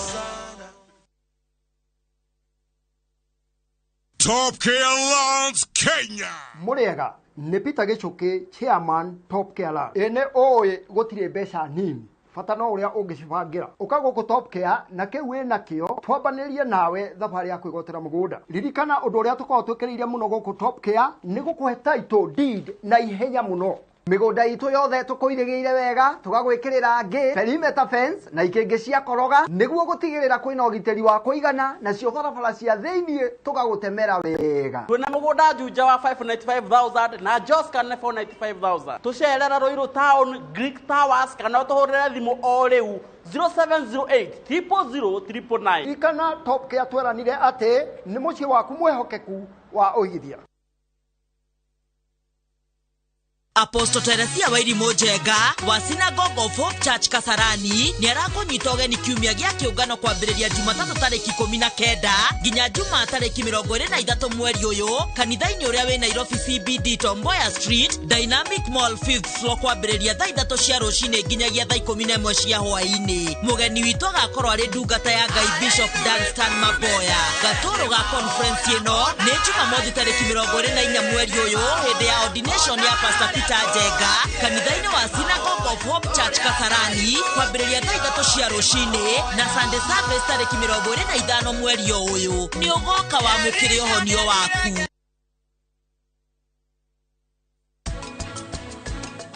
Top Care Lands Kenya. Mũrĩega, nĩ Peter Gĩchũkĩ, chairman Top Care Lands. Ĩĩ ũĩ gũtirĩ mbeca nini, bata no ũrĩa ũngĩcibangira. Ũka gũkũ Top Care na kĩu wĩna kĩo twambanĩrie nawe thabarĩ ya kwĩgwatĩra mũgũnda. Ririkana ũndũ ũrĩa tũkoragwo twĩkĩrĩire mũno gũkũ Top Care nĩ gũkũhe title deed na ihenya mũno. Mĩgũnda itũ yothe tũkũirĩgĩire wega, tũgagwĩkĩrĩra ngĩ, perimeter fence na ikĩngĩ cia koroga nĩguo gũtigĩrĩra kwĩna ũgitĩri wa kũigana, nacio barabara cia thĩiniĩ tũgagũtemera wega. Twĩna mũgũnda Juja wa 595,000 na Joska nĩ 495,000. Tũcerera Ruiru Town, Greek Towers kana ũtũhũrĩre thimũ o rĩu 0708 000 999. Ririkana Top Care tweranire atĩ nĩ mũciĩ waku mwĩhokeku wa ũigithia. Apostle Teresia Wairimu Njenga wa Synagogue of Hope Church Kasarani nĩ arakũnyita ũgeni kiumia gĩa kĩũngano kwambĩrĩria Jumatatũ tarĩki 19 nginya Jumaa tarĩki 23 mweri ũyũ kanitha-inĩ ũrĩa wĩ Nairobi CBD Tomboya Street Dynamic Mall 5th floor kwambĩrĩria thaa 3 cia rũcinĩ nginyagia thaa 11 cia hwaĩ-inĩ. Mũgeni witũ agakorwo arĩ ndungata ya Ngai Bishop Danstan Maboya. Gatũrũ ga conference ĩno nĩ Jumamothi tarĩki 24 mweri ũyũ hĩndĩ ya ordination ya Pastor Peter Njenga kanitha-inĩ wa Synagogue of Hope Church Kasarani kwambĩrĩria thaa 3 cia rũcinĩ na Sunday service tarĩki 25 mweri ũyũ. Nĩ ũgoka wamũkĩre ũhonio waku.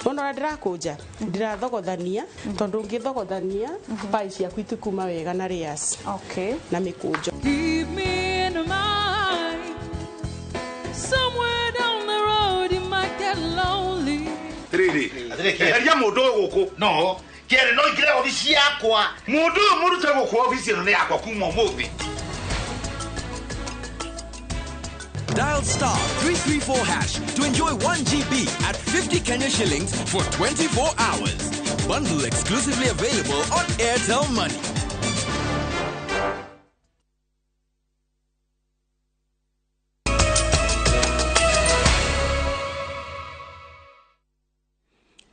Ona ndĩrakũnja ndirathogothania tondũ ũngĩthogothania pai ciaku itikuma wega na layers. Okay. Na mĩkũnjo. Keep me in mind. Somewhere down the road you might get lonely. Rĩrĩ, eheria mũndũ ũyũ gũkũ. No, kĩerĩ no ingĩre obici yakwa. Mũndũ ũyũ mũrute gũkũ obici ĩno nĩ yakwa kuma ũmũthĩ. Dial star 334 hash to enjoy 1 GB at 50 Kenya shillings for 24 hours. Bundle exclusively available on Airtel Money.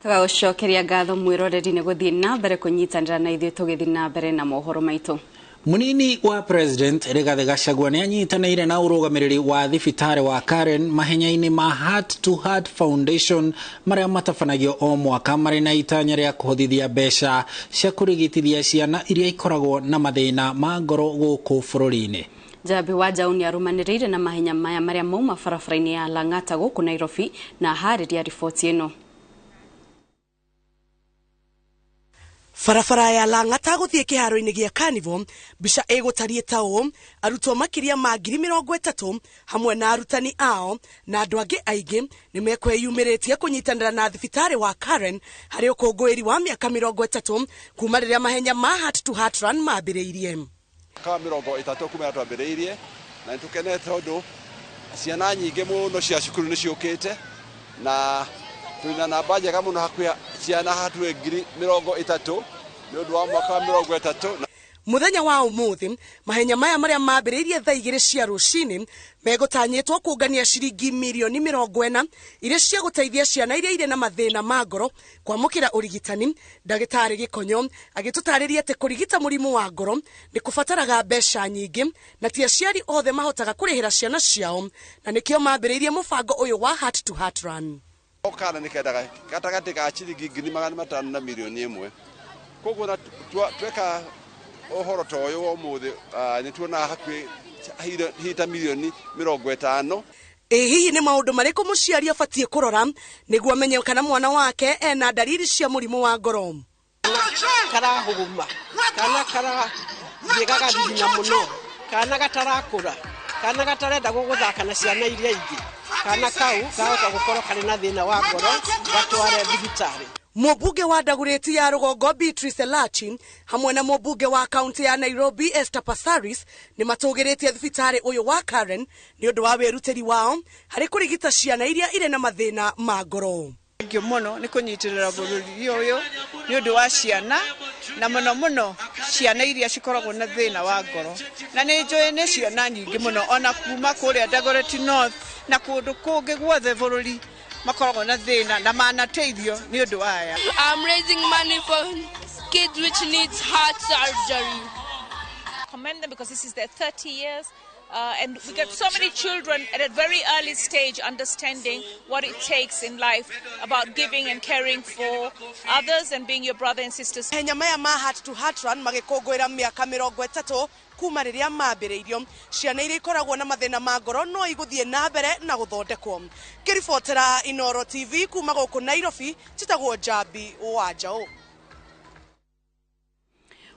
Tũgagũcokeria ngatho mwĩroreri nĩ gũthiĩ na mbere kũnyitanĩra na ithuĩ tũgĩthiĩ na mbere na mohoro maitũ. Munini wa President Rigathi Gachagua nĩ anyitanĩire na ũrũgamĩrĩri wa thibitarĩ wa Karen mahenya-inĩ ma Heart to Heart Foundation marĩa matabanagio o mwaka marĩ na itanya rĩa kũhothithia mbeca cia kũrigitithia ciana iria ikoragwo na mathĩna ma ngoro gũkũ bũrũri-inĩ. Njambi wa Njaũ nĩ arũmanĩrĩire na mahenya maya marĩa mauma barabara-inĩ ya Lang'ata gũkũ Nairobi na harĩria riboti ĩno. Barabara ya Lang'ata gũthiĩ kĩharo-inĩ gĩa Carnival, mbica ĩgũtariĩ ta ũũ: arutwo makĩria ma 30,000 hamwe na arutani ao na andũ angĩ aingĩ nĩ mekwĩyumĩrĩtie kũnyitanĩra na thibitarĩ wa Karen harĩ ũkũngũĩri wa mĩaka 30 kuma rĩrĩa mahenya ma Heart to Heart Run mambĩrĩirie. Mwaka wa 30 kuma twambĩrĩirie, na nĩ tũkenete tondũ ciana nyingĩ mũno cia cukuru nĩ ciũkĩte, na twĩna namba njega mũno, hakuhĩ ciana hakuhĩ 30,000 nĩ ũndũ wa mwaka wa 30. Mũthenya wa ũmũthĩ, mahenya maya marĩa mambĩrĩirie thaa 2 cia rũcinĩ megũtanyĩtwo kũngania ciringi mirioni 40 iria cia gũteithia ciana iria irĩ na mathĩna ma ngoro kwamũkĩra ũrigitani. Ndagĩtarĩ Gĩkonyo agĩtũtarĩria atĩ kũrigita mũrimũ wa ngoro nĩ kũbataraga mbeca nyingĩ na ti aciari othe mahotaga kũrĩhĩra ciana ciao, na nĩkĩo mambĩrĩirie mũbango ũyũ wa Heart to Heart Run. O kana nĩ kendaga gatagatĩ ka ciringi 500,000 na 1 million. Koguo na tweka ũhoro ta ũyũ wa ũmũthĩ, nĩ tuonaga hakuhĩ hita 50 million. Ĩ hihi nĩ maũndũ marĩkũ mũciari abatiĩ kũrora nĩguo amenye kana mwana wake ena ndariri cia mũrimũ wa ngoro? Karahũgũma, kana karathiĩ gagathigina mũno, kana gatarakũra, kana gatarenda gũgũthaka na ciana iria ingĩ, kana kau kahota gũkorwo karĩ na thĩna wa ngoro, gatware thibitarĩ. Mũmbunge wa Dagoretti ya rũgongo Beatrice Elachi hamwe na mũmbunge wa kaunti ya Nairobi Esther Passaris nĩ matũgĩrĩtie thibitarĩ ũyũ wa Karen nĩ ũndũ wa wĩrutĩri wao harĩ kũrigita ciana iria irĩ na mathĩna ma ngoro. Thengiũ mũno nĩ kũnyitĩrĩra bũrũri ũyũ nĩ ũndũ wa ciana, na mũno mũno ciana iria cikoragwo na thĩna wa ngoro, na nĩ njũĩ nĩ ciana nyingĩ mũno ona kuma kũrĩa Dagoretti North na kũndũ kũngĩ guothe bũrũri makoragwo na thĩna na manateithio nĩ ũndũ wa aya. I'm raising money for kids which needs heart surgery. Commend them because this is their 30 years. And we get so many children at a very early stage understanding what it takes in life about giving and caring for others and being your brother and sisters. Mahenya maya ma Heart to Heart Run magĩkũngũĩra mĩaka 30 kuma rĩrĩa mambĩrĩirio, ciana iria ikoragwo na mathĩna ma ngoro no igũthiĩ na mbere na gũthondekwo. Ngĩribotera Inoro TV kuma gũkũ Nairobi, njĩtagwo Njambi wa Njaũ.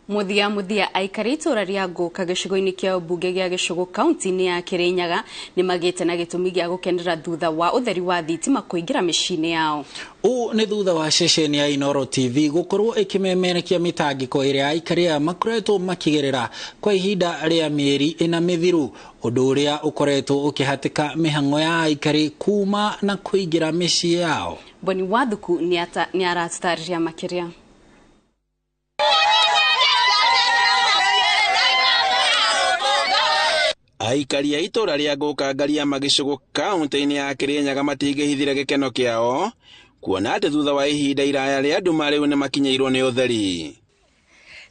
Muthia muthia, aikari itũra rĩa Ngũka gĩcigo-inĩ kĩa ũmbunge gĩa Gĩcũgũ kaunti-inĩ ya Kĩrĩnyaga nĩ magĩte na gĩtũmi gĩa gũkenera thutha wa ũtheri wa thitima kũingĩra mĩciĩ-inĩ yao. Ũũ nĩ thutha wa ceceni ya Inoro TV gũkorwo ĩkĩmemerekia mĩtangĩko ĩrĩa aikari aya makoretwo makĩgerera kwa ihinda rĩa mĩeri 4 mĩthiru, ũndũ ũrĩa ũkoretwo ũkĩhatĩka mĩhang'o ya aikari kuma na kũingĩra mĩciĩ yao. Boni Wathuku nĩ aratũtarĩria makĩria. Aikari a itũra rĩa Ngũka Ngariama Gĩcũgũ kaunti-inĩ ya Kĩrĩnyaga matingĩhithire gĩkeno kĩao kuona atĩ thutha wa ihinda iraya rĩa nduma rĩu nĩ makinyĩirwo nĩ ũtheri.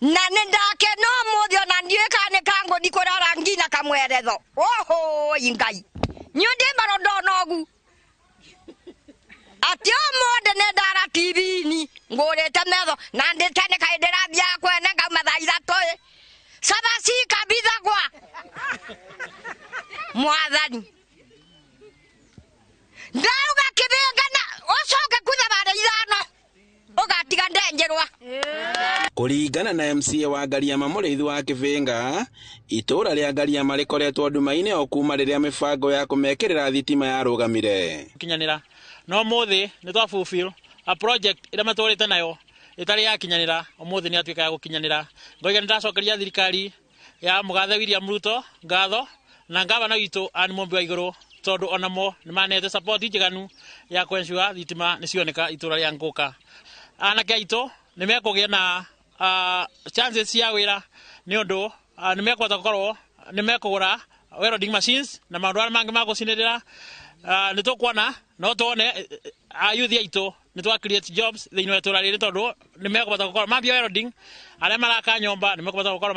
Na nĩ ndakena ũmũthĩ, ona ndiũĩ kana nĩ kangũthi kũrora nginya kamweretho. Oho Ngai, niĩ ndĩ marondo nogu atĩ ũmũthĩ nĩ ndara TV-inĩ ngũrĩte metho na ndĩte nĩ kaĩ ndĩrathiaga kwene ngauma thaa 3 ĩ cabaci kabitha kwa mwathani ndauga kĩbĩngana ũcoke kuthabarĩ 5 ũgatiga ndenjerwa. Kũringana na MCA wa Ngariama Mũrĩithi wa Kĩbĩnga, itũũra rĩa Ngariama rĩkoretwo nduma-inĩ o kuma rĩrĩa mĩbango ya kũmekĩrĩra thitima yarũgamire. Kinyanĩra no mũthĩ nĩ twa fulfill a project ĩrĩa matũrĩte nayo ĩtarĩ yakinyanĩra, ũmũthĩ nĩ yatuĩka ya gũkinyanĩra. Ngoiga nĩ ndacokeria thirikari ya mũgathe William Ruto ngatho na ngavana witũ Anne Mumbi wa Igũrũ, tondũ onamo nĩ manete support njiganu ya kũensure thitima nĩ cioneka itũũra rĩa Ngũka. Anake aitũ nĩ mekũgĩa na chances cia wĩra nĩ ũndũ nĩ mekũhota gũkorwo nĩ mekũgũra welding machines na maũndũ arĩa mangĩ ma gũcinĩrĩra. Nĩ tũkuona no tuone ayuthi aitũ nĩ twa create jobs thĩinĩ wa itũũra rĩrĩ, tondũ nĩ mekũhota gũkorwo mambia welding, arĩa maraka nyũmba nĩ mekũhota gũkorwo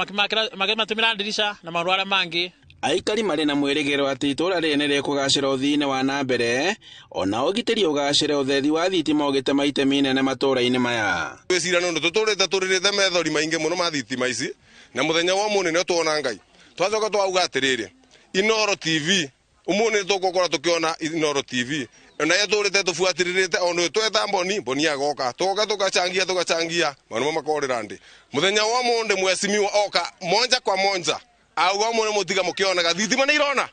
makĩmatũmĩra ndirica na maũndũ arĩa mangĩ. Aikari marĩ na mwĩrĩgĩrĩro atĩ itũũra rĩrĩ nĩ rĩkũgacĩra ũthii-inĩ wa na mbere ona ũgitĩri ũgacĩre, ũthethi wa thitima ũgĩtema itemi inene matũũra-inĩ maya. Gwĩciria nĩ ũndũ tũtũrĩte tũrĩrĩte methori maingĩ mũno ma thitima ici, na mũthenya wa ũmũthĩ nĩ tuona Ngai twacoka twauga atĩrĩrĩ, Inoro TV, ũmũthĩ nĩ tũgũkorwo tũkĩona Inoro TV. Na yatũrĩte tũbuatĩrĩrĩte ona twetha mboni mboni agoka tũgoka tũgachangia tũgachangia manuma makorĩra ndĩ mũthenya wa mũndĩ mwecimiwa oka monja kwa monja auga mũno mũtiga mũkĩonaga thitima nĩ irona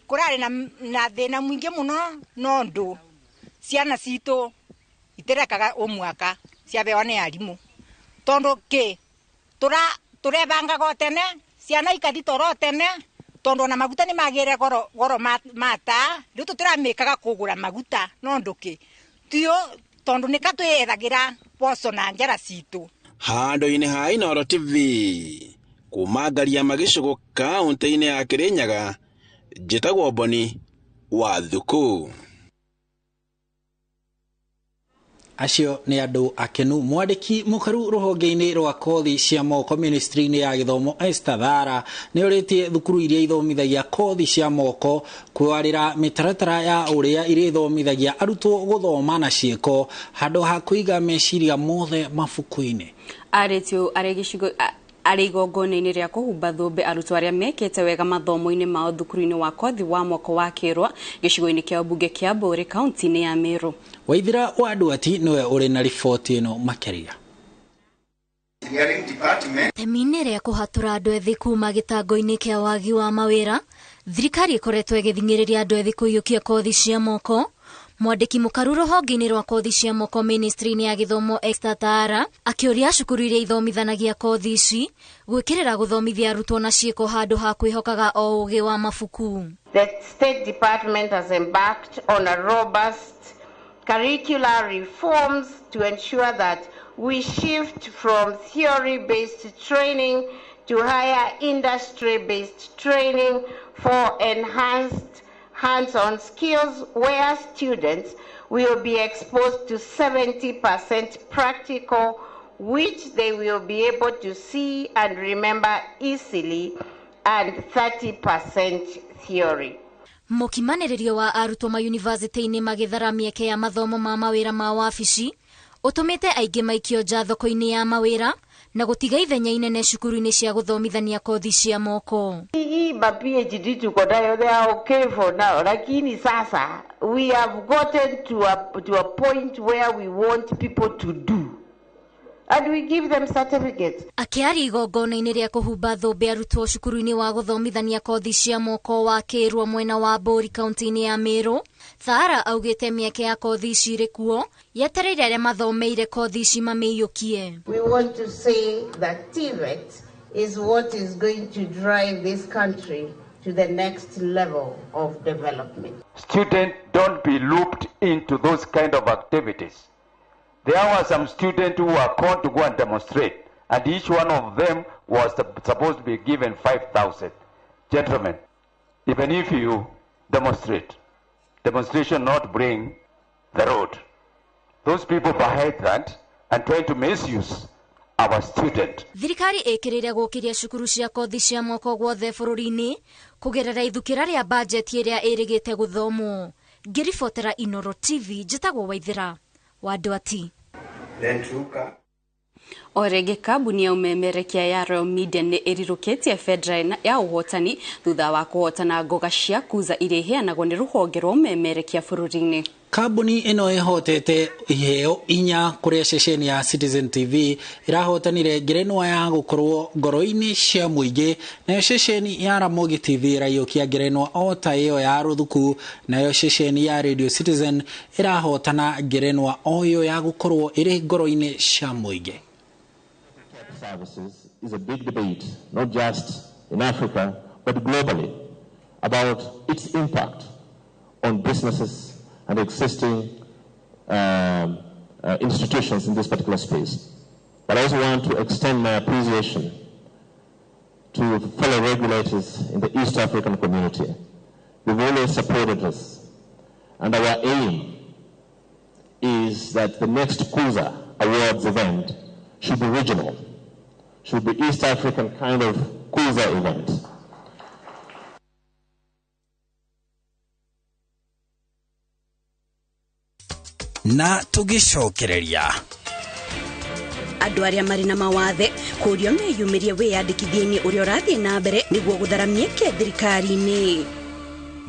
kũrarĩ na thĩna mũingĩ mũno nondũ ciana citũ itirekaga o mwaka ciabewa nĩ arimũ tondũ kĩ tũrebangaga o tene ciana ikathi toro tene tondu ona maguta ni magire goro goro mata riu tutiramikaga kugura maguta nondu ki tio tondu nika twethagira poco na njara citu. Handũ-inĩ ha Inooro TV kuma Ngaria Magĩcũgũ kaũntĩ-inĩ ya Kĩrĩnyaga, njĩtagwo Boni wa Thuku. Acio nĩ andũ akenu. Mwandĩki mũkaru rũhonge-inĩ rwa kothi cia moko ministry-inĩ ya gĩthomo Esther Thara nĩ orĩtie thukuru iria ithomithagia kothi cia moko kwarĩra mĩtaratara ya ũrĩa irĩthomithagia arutwo gũthoma na ciĩko handũ ha kũiga meciria mothe mabuku-inĩ. Arĩtio arĩ gĩcigo arĩ igongona-inĩ rĩa kũhumba thũmbĩ arutwo arĩa mekĩte wega mathomo-inĩ mao thukuru-inĩ wa kothi wa moko wa Kĩrwa gĩcigo-inĩ kĩa mbunge kĩa Mbũri kaunti-inĩ ya Meru. Waithira wa Nduati nĩwe ũrĩ na riboti ĩno makĩria. Itemi-inĩ rĩa kũhatũra andũ ethĩ kuma gĩtango-inĩ kĩa wagi wa mawĩra, thirikari ĩkoretwo ĩgĩthing'ĩrĩria andũ ethĩ kũiyũkia kothi cia moko. Mwandĩki mũkaru rũhonge-inĩ rwa kothi cia moko ministry-inĩ ya gĩthomo Esther Thaara akĩũria cukuru iria ithomithanagia kothi ici gwĩkĩrĩra gũthomithia arutwo na ciĩko handũ ha kwĩhokaga o ũgĩ wa mabuku. The State Department has embarked on a robust curricular reforms to ensure that we shift from theory-based training to higher industry-based training for enhanced hands-on skills, where students will be exposed to 70% practical, which they will be able to see and remember easily, and 30% theory. Mũkimanĩrĩrio wa arutwo ma yunivasĩtĩ-inĩ magĩthara mĩeke ya mathomo ma mawĩra ma wabici ũtũmĩte aingĩ maikio nja thoko-inĩ ya mawĩra na gũtiga ithenya inene cukuru-inĩ cia gũthomithania kothi cia moko. Hii ma PhD tuko nayo, they are okay for now, lakini sasa we have gotten to a point where we want people to do and we give them certificates. Akĩaria igongona-inĩ rĩa kũhumba thũmbĩ arutwo cukuru-inĩ wa gũthomithania kothi cia moko wa Kĩrwa mwena wa Mbũri kaunti-inĩ ya Meru, Thaara augĩte mĩeke ya kothi ici ĩrĩ kuo yetereire arĩa mathomeire kothi ici mamĩiyũkie. We want to say that TVET is what is going to drive this country to the next level of development. Students, don't be looped into those kind of activities. There were some students who were called to go and demonstrate, and each one of them was supposed to be given 5,000. Gentlemen, even if you demonstrate, demonstration not bring the road. Those people behind that and trying to misuse our student. Thirikari ĩkĩrĩire gũkĩria cukuru cia kothi cia moko guothe bũrũri-inĩ kũgerera ithukĩra rĩa bajeti ĩrĩa ĩrĩgĩte gũthomwo. Ngĩribotera Inooro TV, njĩtagwo Waithira wa Nduati. O rĩngĩ kambuni ya ũmemerekia ya Royal Media nĩ ĩrirũkĩtie bendera ya ũhotani thutha wa kũhotana ngoga cia kuza iria iheanagwo nĩ rũhonge rwa ũmemerekia bũrũri-inĩ. Kambuni ĩno ĩhotete iheo inya kũrĩa ceceni ya Citizen TV ĩrahotanire ngerenwa ya gũkorwo ngoro-inĩ cia mũingĩ, nayo ceceni ya Ramogi TV ĩraiyũkia ngerenwa o ta ĩyo ya rũthuku, nayo ceceni ya Radio Citizen ĩrahotana ngerenwa o ĩyo ya gũkorwo ĩrĩ ngoro-inĩ cia mũingĩ. Services is a big debate, not just in Africa, but globally, about its impact on businesses and existing institutions in this particular space. But I also want to extend my appreciation to fellow regulators in the East African community. They've always supported us. And our aim is that the next KUZA Awards event should be regional, should be East African kind of KUZA event. Na tũgĩcokereria andũ arĩa marĩ na mawathe kũũrio meyumĩrie wĩyandĩkithia-inĩ ũrĩa ũrathiĩ na mbere nĩguo gũthara mĩeke thirikari-inĩ.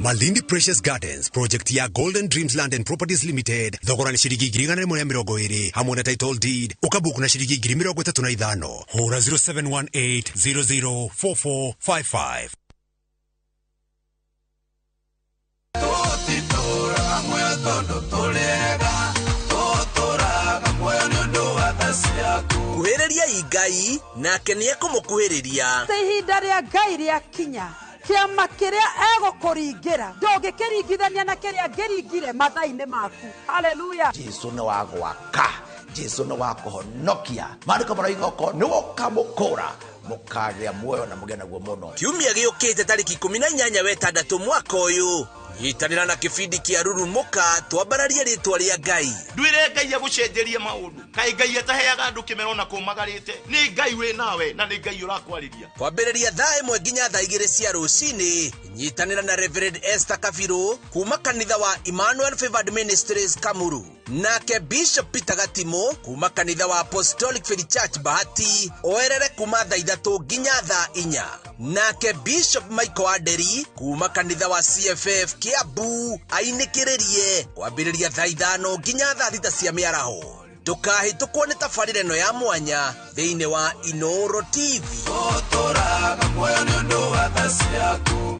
Malindi Precious Gardens project ya Golden Dreams Land and Properties Limited, thogora nĩ ciringi 120,000 hamwe na title deed, ũkabuku na ciringi 35,000. Hũra 0718 004455. Kuhĩrĩriai Ngai nake nĩekũmũkuhĩrĩria. Ihinda rĩa Ngai rĩakinya, kĩama kĩrĩa egũkũringĩra ndũngĩkĩringithania na kĩrĩa ngĩringire mathaa-inĩ maku. Haleluya. Jesu nĩ wa gwaka, Jesu nĩ wa kũhonokia. Maandĩko maroiga okorwo nĩ ũkamũkũra mũkagĩa muoyo na mũgĩe naguo mũno. Kiumia gĩũkĩte tarĩki 18 wetandatũ mwaka ũyũ, nyitanĩra na kĩbindi kĩa Rurumũka twambararie rĩtwa rĩa Ngai. Ndwire Ngai agũcenjerie maũndũ, kaĩ Ngai ataheaga andũ kĩmero na kũmagarĩte. Nĩ Ngai wĩ nawe na nĩ Ngai ũrakwarĩria. Kwambĩrĩria thaa 1 nginya thaa 2 cia rũcinĩ, nyitanĩra na Reverend Esther Kabiru kuma kanitha wa Emmanuel Favored Ministries Kamuru, nake Bishop Peter Gatimo kuma kanitha wa Apostolic Faith Church Bahati oerere kuma thaa 3 nginya thaa 4, nake Bishop Michael Aderi kuma kanitha wa CFF Kiambu ainĩkĩrĩrie kwambĩrĩria thaa 5 nginya thaa 6 cia mĩaraho. Ndũkahĩtũkwo nĩ tabarĩra ĩno ya mwanya thĩinĩ wa Inooro TV. Tũtũraga muoyo nĩ ũndũ wa tha ciaku.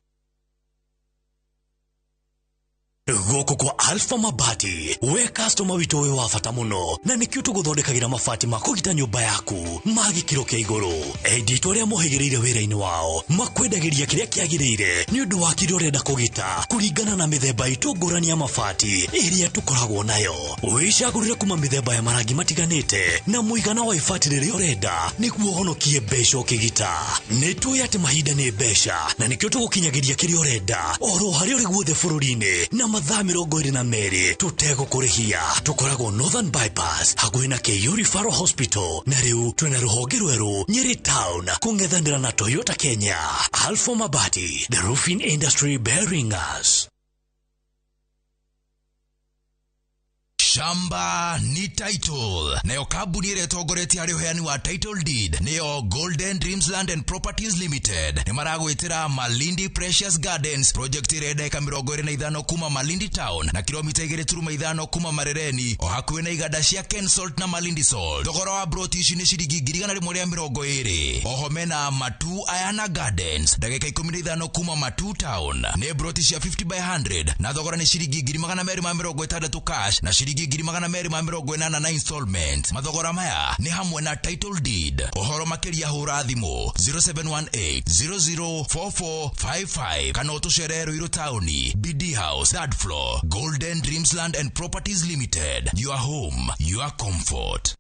Gũkũ kwa Alpha Mabati, we customer witũ wĩ wa bata mũno, na nĩkĩo tũgũthondekagĩra mabati ma kũgita nyũmba yaku ma gĩkĩro kĩa igũrũ. Endia aitũ arĩa mohĩgĩrĩire wĩra-inĩ wao makwendagĩria kĩrĩa kĩagĩrĩire nĩ ũndũ wa kĩrĩa ũrenda kũgita kũringana na mĩthemba itũ ngũrani ya mabati ĩrĩa tũkoragwo nayo. Wĩcagũrĩre kuma mĩthemba ya marangi matiganĩte na mũigana wa ibati rĩrĩa ũrenda nĩguo ũhonokie mbeca ũkĩgita. Nĩ tũĩ atĩ mahinda nĩ mbeca, na nĩkĩo tũgũkinyagĩria kĩrĩa ũrenda oro harĩa ũrĩ guothe bũrũri-inĩ na mathaa 22 tũtegũkũrĩhia. Tũkoragwo Northern Bypass hakuhĩ na KU Referral Hospital, na rĩu twĩna rũhonge rwerũ Nyeri Town kũng'ethanĩra na Toyota Kenya. Alpha Mabati, the roofing industry bearing us. Shamba ni title. Nayo kambuni ĩrĩa ĩtongoretie harĩ ũheani wa title deed nĩyo Golden Dreams Land and Properties Limited. Nĩ maragwĩtĩra Malindi Precious Gardens project ĩrĩa ndagĩka 25 kuma Malindi Town na kilomita 2.5 kuma Marereni, o hakuhĩ na iganda cia Kensalt na Malindi Salt. Thogora wa broti ici nĩ ciringi 120,000. Oho mena Matu Ayana Gardens ndagĩka 15 kuma Matu Town, nĩ broti cia 50 by 100 na thogora nĩ ciringi 260 cash na ciringi 280 na installment. Mathogora maya nĩ hamwe na title deed. Ũhoro makĩria hũra thimũ 0718 004455 kana ũtũcerere Ruiru Town, BD House, third floor. Golden Dreams Land and Properties Limited. Your home, your comfort.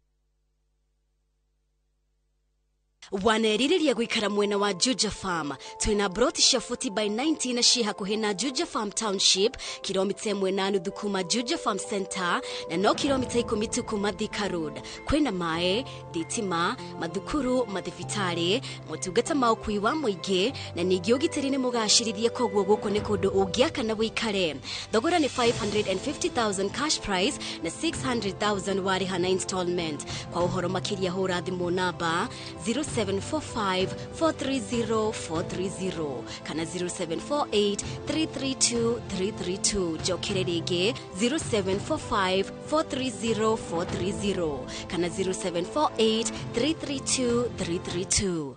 Wanerirĩria gũikara mwena wa Juja Farm, twĩna broti cia 40 by 90 na ciĩ hakuhĩ na Juja Farm Township, kilomita 1.5 kuma Juja Farm Center na no kilomita 10 tu kuma Thika Road. Kwĩna maĩ, thitima, mathukuru, mathibitarĩ, motungata ma ũkui wa mũingĩ na ningĩ ũgitĩri nĩ mũgacĩrithie, koguo gũkũ nĩ kũndũ ũngĩaka na wĩikare. Thogora nĩ 550,000 cash price na 600,000 warĩha na installment. Kwa ũhoro makĩria hũra thimũ namba 0745 430 430 kana 0748 332 332. Njokere rĩngĩ 0745 430 430 kana 0748 332 332.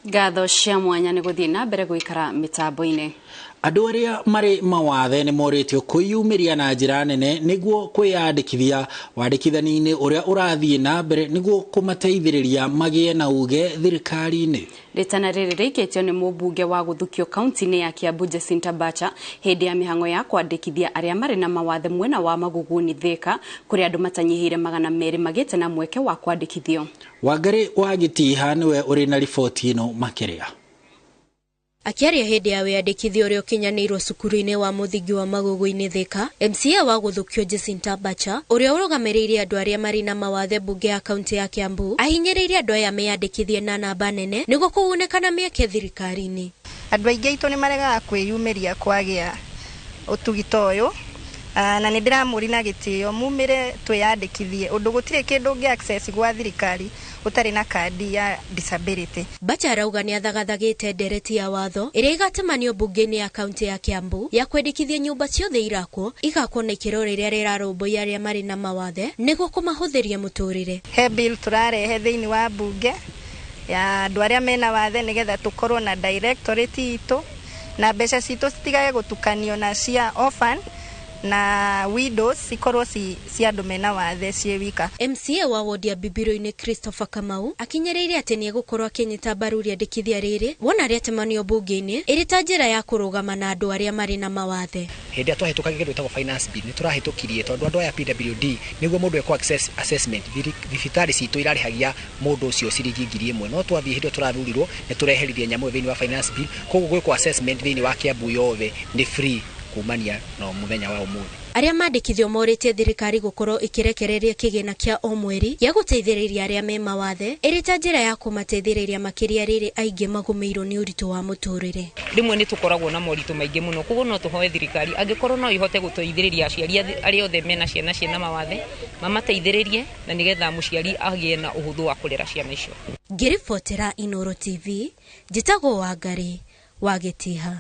Ngatho cia mwanya nĩ gũthiĩ na mbere gũikara mĩtambo-inĩ. Andũ arĩa marĩ mawathe nĩ morĩtio kwĩyumĩria na njĩra nene nĩguo kwĩyandĩkithia wandĩkithani-inĩ ũrĩa ũrathiĩ na mbere nĩguo kũmateithĩrĩria magĩe na uge thirikari-inĩ. Rĩtana rĩrĩ rĩikĩtio nĩ mũmbunge wa gũthukio kaunti-inĩ ya Kiambu Jacinta Bacha hĩndĩ ya mĩhang'o ya kwandĩkithia arĩa marĩ na mawathe mwena wa Maguguni Thika, kũrĩa andũ matanyihĩire 200 magĩte na mweke wa kwandĩkithio. Wangari wa Gĩtiha nĩwe ũrĩ na riboti ĩno makĩria. Akĩaria hĩndĩ ya wĩyandĩkithia ũrĩa ũkinyanĩirwo cukuru-inĩ wa mũthingi wa Magugu-inĩ Thika, MCA wa gũthukio Jacinta Bacha ũrĩa ũrũgamĩrĩire andũ arĩa marĩ na mawathe mbunge ya kaunti ya Kiambu ahinyĩrĩirie andũ aya meyandĩkithie na namba nene nĩguo kũgunĩka na mĩeke thirikari-inĩ. Andũ aingĩ aitũ nĩ maregaga kwĩyumĩria kwagĩa ũtugita ũyũ, Na nĩ ndĩramũri na gĩtĩo mumĩre twĩyandĩkithie ũndũ gũtirĩ kĩndũ ũngĩ access gwa thirikari ũtarĩ na kandi ya disability. Bacha arauga nĩ athagathagĩte ndereti ya watho ĩrĩa ĩgatemanio mbunge-inĩ ya kaunti ya Kiambu ya kwendekithia nyũmba ciothe irakwo igakwo na ikĩro rĩrĩa rĩrarũmbũiya arĩa marĩ na mawathe nĩguo kũmahũthĩria mũtũrĩre. He bill tũrarehe thĩinĩ wa mbunge ya andũ arĩa mena wathe nĩgetha tũkorwo na directorate itũ na mbeca citũ citigage gũtukanio na cia orphan na widows, cikorwo cia andũ mena wathe ciĩ wika. MCA wa wodi ya Bibiro-inĩ Christopher Kamau akinyĩrĩire atĩ nĩ egũkorwo akĩnyita mbaru rĩandĩkithia rĩrĩ wona rĩatemanio mbunge-inĩ ĩrĩ ta njĩra ya kũrũgama na andũ arĩa marĩ na mawathe. Hĩndĩ ĩrĩa twahĩtũkagia kĩndũ gĩtagwo finance bill, nĩ tũrahĩtũkirie tondũ andũ aya PWD nĩguo mũndũ ekwo access assessment, thibitarĩ citũ irarĩhagia mũndũ ũcio ciringi 1000, no twathiĩ hĩndĩ ĩyo tũrathurirwo nĩ tũreheririe nyamũ ĩyo thĩinĩ wa finance bill, koguo gwĩkwo assessment thĩinĩ wa Kiambu yothe nĩ free kumania na mũthenya wa ũmũthĩ. Arĩa mandĩkithio morĩtie thirikari gũkorwo ĩkĩrekereria kĩgĩna kĩa o mweri gĩa gũteithĩrĩria arĩa me mawathe ĩrĩ ta njĩra ya kũmateithĩrĩria makĩria rĩrĩ aingĩ magũmĩirwo nĩ ũritũ wa mũtũrĩre. Rĩmwe nĩ tũkoragwo na moritũ maingĩ mũno, koguo no tũhoe thirikari angĩkorwo no ihote gũteithĩrĩria aciari arĩa othe mena ciana ciĩna mawathe mamateithĩrĩrie na nĩgetha mũciari agĩe na ũhũthũ wa kũrera ciana icio. Ngĩribotera Inoro TV, njĩtagwo Wangari wa Gĩtiha.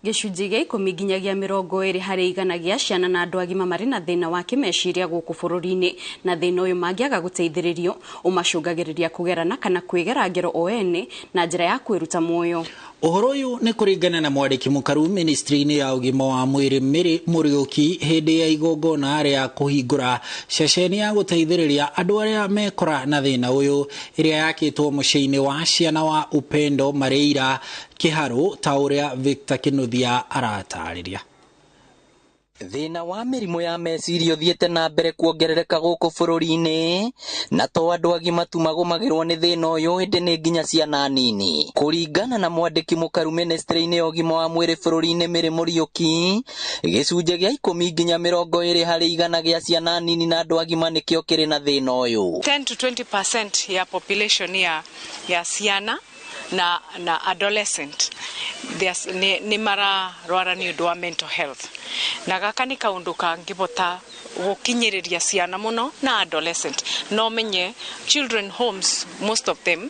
Gĩcunjĩ gĩa 10 nginyagia 20% gĩa ciana na andũ agima marĩ na thĩna wa kĩmeciria gũkũ bũrũri-inĩ, na thĩna ũyũ mangĩaga gũteithĩrĩrio ũmacũngagĩrĩria kũgerana kana kwĩgera ngero o ene na njĩra ya kwĩruta muoyo. Ũhoro ũyũ nĩ kũringana na mwandĩki mũkaru ministry-inĩ ya ũgima wa mwĩrĩ Mary Mũriũki hĩndĩ ya igongona rĩa kũhingũra ceceni ya gũteithĩrĩria andũ arĩa mekora na thĩna ũyũ ĩrĩa yakĩtwo mũciĩ-inĩ wa ciana wa Upendo Mareira Kĩharũ, ta ũrĩa Victor Kinuthia aratarĩria. Thĩna wa mĩrimũ ya meciria ũthiĩte na mbere kuongerereka gũkũ bũrũri-inĩ, na to andũ agima tu magũmagĩrwo nĩ thĩna ũyũ ĩndĩ nĩ nginya ciana nini. Kũringana na mwandĩki mũkaru ministry-inĩ ya ũgima wa mwĩrĩ bũrũri-inĩ Mary Mũriũki, gĩcunjĩ gĩa 10 nginya 20% gĩa ciana nini na andũ agima nĩkĩo kĩrĩ na thĩna ũyũ. 10 to 20% ya population ya ciana na adolescent nĩ mararwara nĩ ũndũ wa mental health, na gaka nĩ kaũndũ kangĩbota gũkinyĩrĩria ciana mũno na adolescent. No menye children homes most of them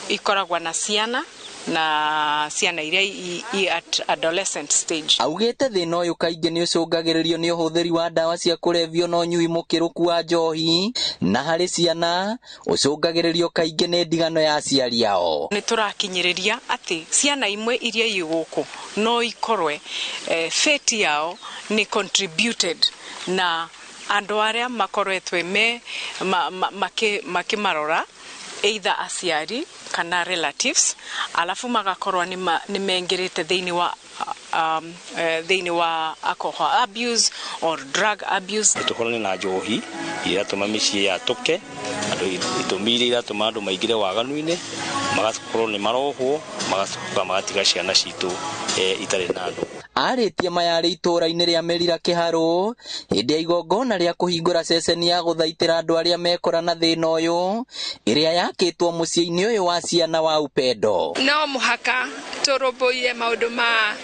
ikoragwo na ciana na ciana iria i at adolescent stage. Augĩte thĩna ũyũ kaingĩ nĩ ũcũngagĩrĩrio nĩ ũhũthĩri wa ndawa cia kũrebio na ũnyui mũkĩrũku wa njohi, na harĩ ciana ũcũngagĩrĩrio kaingĩ nĩ ndigano ya aciari ao. Nĩ tũrakinyĩrĩria atĩ ciana imwe iria i gũkũ no ikorwe fate yao nĩ contributed na andũ arĩa makoretwe me makĩmarora either aciari kana relatives, alafu magakorwo nĩ mengĩrĩte thĩinĩ wa alcohol abuse or drug abuse. Tũkorane na njohi iria iratũma mĩciĩ yatũke, andũ itũmi iria iratũma andũ maingĩre waganu-inĩ, magakorwo nĩ marohwo, magacoka magatiga ciana citũ itarĩ na andũ. Arĩtie maya arĩ itũũra-inĩ rĩa Merira Kĩharũ hĩndĩ ya igongona rĩa kũhingũra ceceni ya gũthaitĩra andũ arĩa mekora na thĩna ũyũ ĩrĩa yakĩtwo mũciĩ-inĩ ũyũ wa ciana wa Upendo. No mũhaka tũrũmbũiye maũndũ ma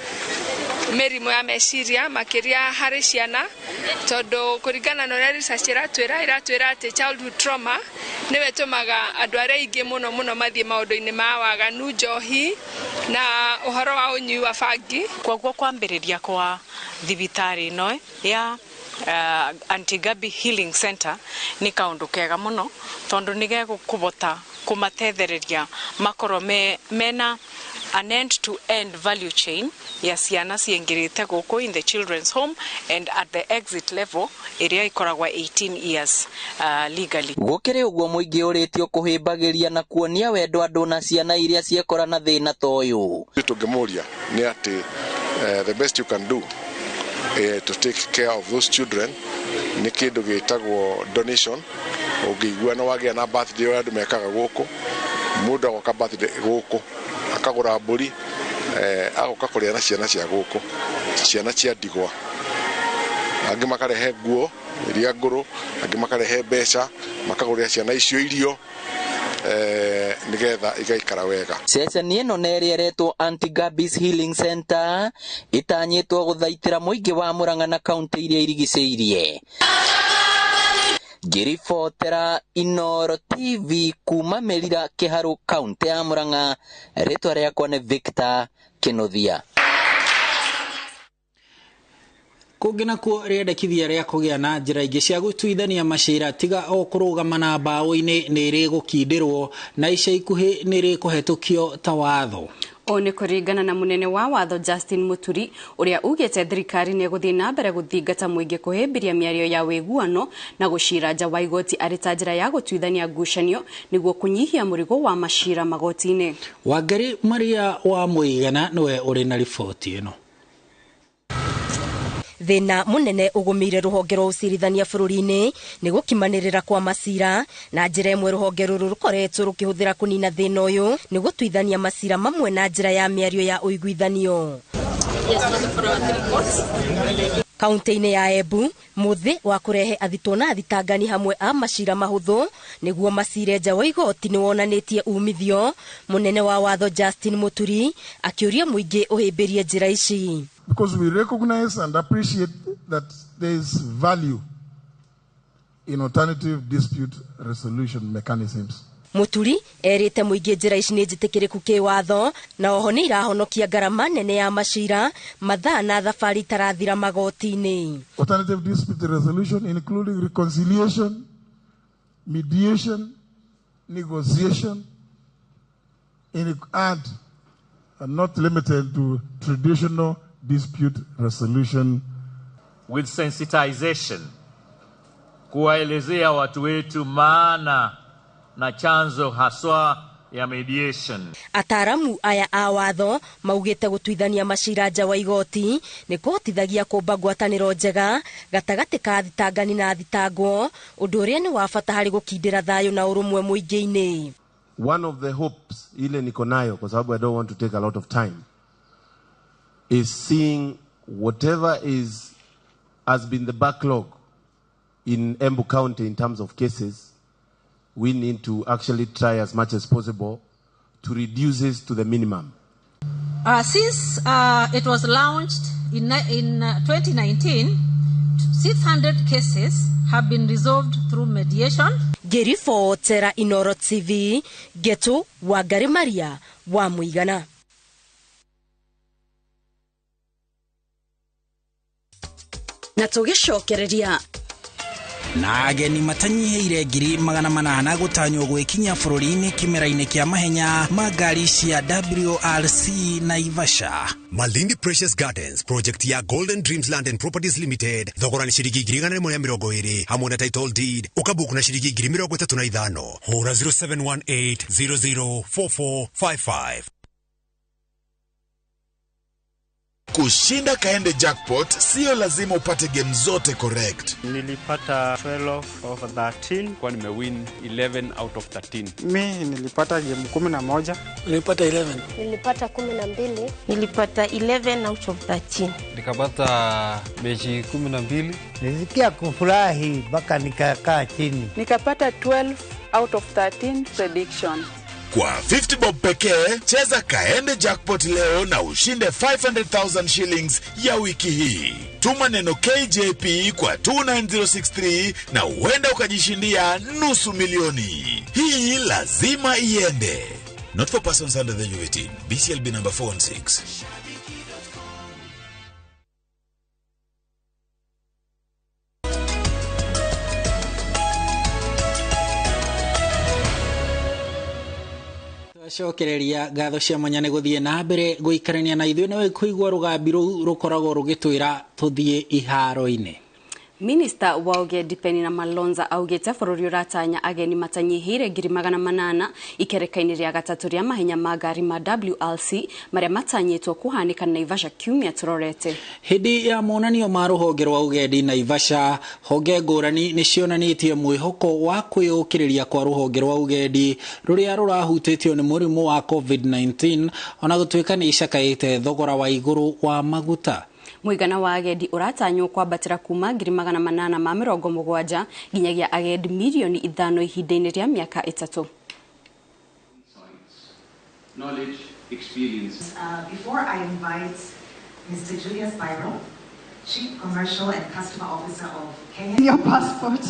mĩrimũ ya meciria makĩria harĩ ciana, tondũ kũringana na ũrĩa research ĩratwĩra atĩ childhood trauma nĩwe ĩtũmaga andũ arĩa aingĩ mũno mũno mathiĩ maũndũ-inĩ ma waganu, njohi na ũhoro wa ũnyui wa bangi. Koguo kwambĩrĩria kwa thibitarĩ ĩno ya Auntie Gabby Healing Center nĩ kaũndũ kega mũno tondũ nĩ gegũkũbota kũmatethereria makorwo mena an end-to-end value chain ya ciana ciingirite gũkũ in the children's home and at the exit level ĩrĩa ĩkoragwo 18 years legally. Gũkĩrĩ ũguo mũingĩ ũrĩtio kũhĩmbagĩria na kuonia wendo andũ na ciana iria ciekora na thĩna ta ũyũ. Tũngĩmũria nĩ atĩ the best you can do to take care of those children nĩ kĩndũ gĩtagwo donation. Ũngĩigua na wagĩa na birthday ũrĩa andũ mekaga gũkũ, mũndũ agoka birthday gũkũ akagũra mbũri, agoka kũrĩa na ciana cia gũkũ, ciana cia ndigwa, angĩ makarehe nguo iria ngũrũ, angĩ makarehe mbeca, makagũrĩra ciana icio irio. Nigetha igaikara wega. Ceceni ĩno nĩ ĩrĩa ĩretwo Anti-Gabby's Healing Center ĩtanyĩtwo gũthaitĩra mũingĩ wa Murang'a na kaunti iria irigicĩirie. Ngĩribotera Inooro TV kuma Mĩrira Kĩharũ kaunti ya Murang'a, rĩtwa rĩakwa nĩ Victor Kĩnuthia. Kũngĩ nakuo rĩendekithia rĩa kũgĩa na njĩra ingĩ cia gũtuithania macira tiga o kũrũgama na mbaũ-inĩ nĩ rĩgũkindĩrwo na ica ikuhĩ nĩ rĩkũhetũkio ta watho. O nĩ kũringana na mũnene wa watho Justin Muturi ũrĩa ugĩte thirikari nĩ ĩgũthiĩ na mbere gũthingata mũingĩ kũhĩmbĩria mĩario ya wĩguano na gũcira nja wa igoti arĩ ta njĩra ya gũtuithania ngucanio nĩguo kũnyihia mũrigo wa macira magoti-inĩ. Wangari Maria wa Mũigana nĩwe ũrĩ na riboti ĩno. Thĩna mũnene ũgũmĩire rũhonge rwa ũcirithania bũrũri-inĩ nĩ gũkimanĩrĩra kwa macira na njĩra ĩmwe rũhonge rũrũ rũkoretwo rũkĩhũthĩra kũnina thĩna ũyũ nĩ gũtuithania macira mamwe na njĩra ya mĩario ya ũiguithanio. Kaunti-inĩ ya Embu mũthĩ wa kũrehe athitwo na athitangani hamwe a macira mahũthũ nĩguo macire nja wa igoti nĩ wonanĩtie umithio. Mũnene wa watho Justin Muturi akĩũria mũingĩ ũhĩmbĩrie njĩra ici. Because we recognize and appreciate that there is value in alternative dispute resolution mechanisms. Muturi erĩte mũingĩ njĩra ici nĩ njĩtĩkĩrĩku kĩwatho na oho nĩ irahonokia ngarama nene ya macira mathaa na thabarĩ itarathira magoti-inĩ. Alternative dispute resolution including reconciliation, mediation, negotiation, and are not limited to traditional dispute resolution. With sensitization, kuwaelezea watu wetu maana na chanzo haswa ya mediation. Ataramu aya a watho maugĩte gũtuithania macira nja wa igoti nĩ kũhotithagia kũmba ngwatanĩro njega gatagatĩ ka thitangani na thitangwo, ũndũ ũrĩa nĩ wa bata harĩ gũkindĩra thayũ na ũrũmwe mũingĩ-inĩ. One of the hopes ile niko nayo, kwa sababu I don't want to take a lot of time, is seeing whatever has been the backlog in Embu County in terms of cases. We need to actually try as much as possible to reduce this to the minimum. Since it was launched in 2019, 600 cases have been resolved through mediation. Ngĩribotera Inooro TV, Getu Wangari Maria wa Mũigana. Na tũgĩcokereria na ageni matanyihĩire 800 gũtanywo gwĩkinya bũrũri-inĩ kĩmera-inĩ kĩa mahenya ma ngari cia WRC Naivasha. Malindi Precious Gardens project ya Golden Dreams Land and Properties Limited thogora nĩ ciringi 120 hamwe na title deed ũkabuku na ciringi 35,000. Hũra 0718 004455. Kushinda Kaende Jackpot sio lazima upate game zote correct. Nilipata 12 over 13. Kwa nimewin 11 out of 13. Mi nilipata game 11. Nilipata 11. Nilipata 12. Nilipata 11 out of 13. Nikapata mechi 12. Nilisikia kufurahi mpaka nikakaa chini. Nikapata 12 out of 13 prediction. Kwa 50 bob pekee, cheza Kaende Jackpot leo na ushinde 500,000 shillings ya wiki hii. Tuma neno KJP kwa 29063 na uenda ukajishindia 500,000. Hii lazima iende. Not for persons under the age of 18. BCLB number 416. Cokereria ngatho cia mwanya nĩ gũthiĩ na mbere gũikarania na ithuĩ nĩ kũigua rũgambi rũu rũkoragwo rũgĩtwĩra tũthiĩ iharo-inĩ. Minista wa ũgendi Penina Malonza augĩte bũrũri ũratanya ageni matanyihĩire 800,000 ikereka-inĩ rĩa gatatũ rĩa mahenya ma ngari ma WRC marĩa matanyĩtwo kũhanĩka Naivasha kiumia tũrorete. Hĩndĩ ya monanio ma rũhonge rwa ũgendi Naivasha, honge ngũrani nĩ cionanĩtie mwĩhoko wa kwĩyũkĩrĩria kwa rũhonge rwa ũgendi rũrĩa rũrahutĩtio nĩ mũrimũ wa COVID-19 ona gũtuĩka nĩ icakaĩte thogora wa igũrũ wa maguta. Mũigana wa agendi ũratanywo kwambatĩra kuma 870,000 nginyagia agendi 5 milioni ihinda-inĩ rĩa mĩaka 3. knowledge, experience. Before I invite Mr. Julius Byro, Chief Commercial and Customer Officer of Kenya. Your passport.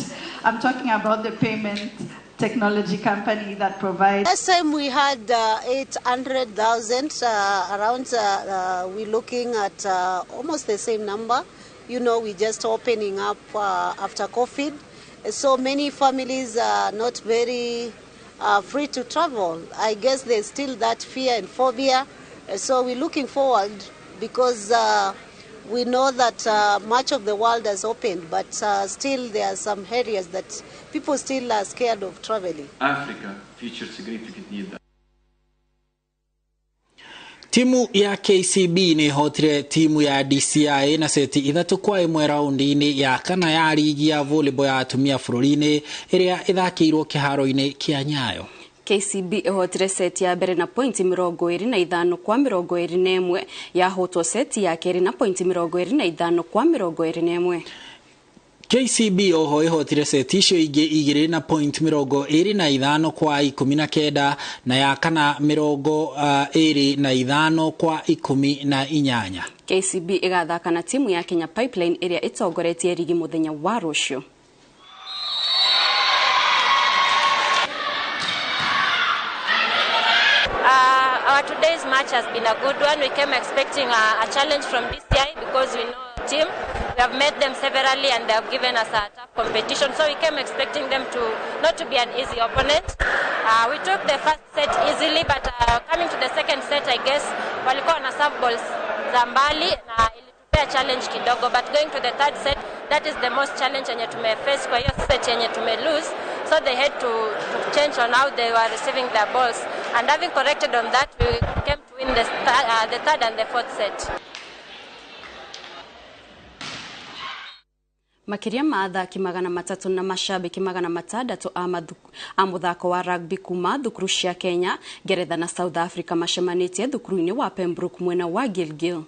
I'm talking about the payment technology company that provides. Last time we had 800,000 around, we're looking at almost the same number. You know, we're just opening up after COVID. So many families are not very free to travel. I guess there's still that fear and phobia. So we're looking forward because we know that much of the world has opened, but still there are some areas that people still are scared of traveling. Africa featured significantly in that. Timu ya KCB nĩ ĩhotire timu ya DCI na seti 3-1 raundi-inĩ ya kana ya rigi ya volleyball ya atumia bũrũri-inĩ ĩrĩa ĩthakĩirwo kĩharo-inĩ kĩa Nyayo. KCB ĩhotire seti ya mbere na pointi 25 kwa 21, yahotwo seti ya kerĩ na pointi 25 kwa 21. KCB oho ĩhotire seti icio ingĩ igĩrĩ na point 25 kwa 19 na ya kana 25 kwa 18. KCB ĩgathaka na timu ya Kenya Pipeline ĩrĩa ĩtongoretie rigi mũthenya wa rũciũ. Our today's match has been a good one. We came expecting a challenge from DCI because we know the team. We have met them severally and they have given us a tough competition. So we came expecting them to not to be an easy opponent. We took the first set easily, but coming to the second set, I guess, walikuwa na serve balls za mbali na ilitupea challenge kidogo. But going to the third set, that is the most challenge yenye tumeface kwa hiyo set yenye tume lose. So they had to change on how they were receiving their balls. And having corrected on that, we came to win the third and the fourth set. Makiria ma athaki 300 na mashabiki 600 a muthako wa rugby kuma thukuru cia Kenya, Ngeretha na South Africa macemanĩtie thukuru-inĩ wa Pembroke mwena wa Gilgil.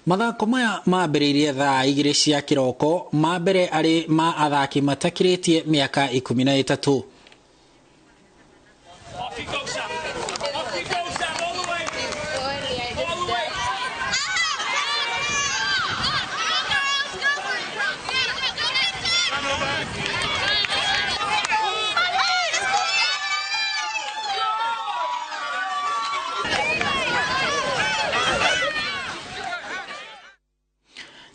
Mathako maya mambĩrĩirie thaa 2 cia kĩroko, ma mbere arĩ ma athaki matakĩrĩtie mĩaka 13.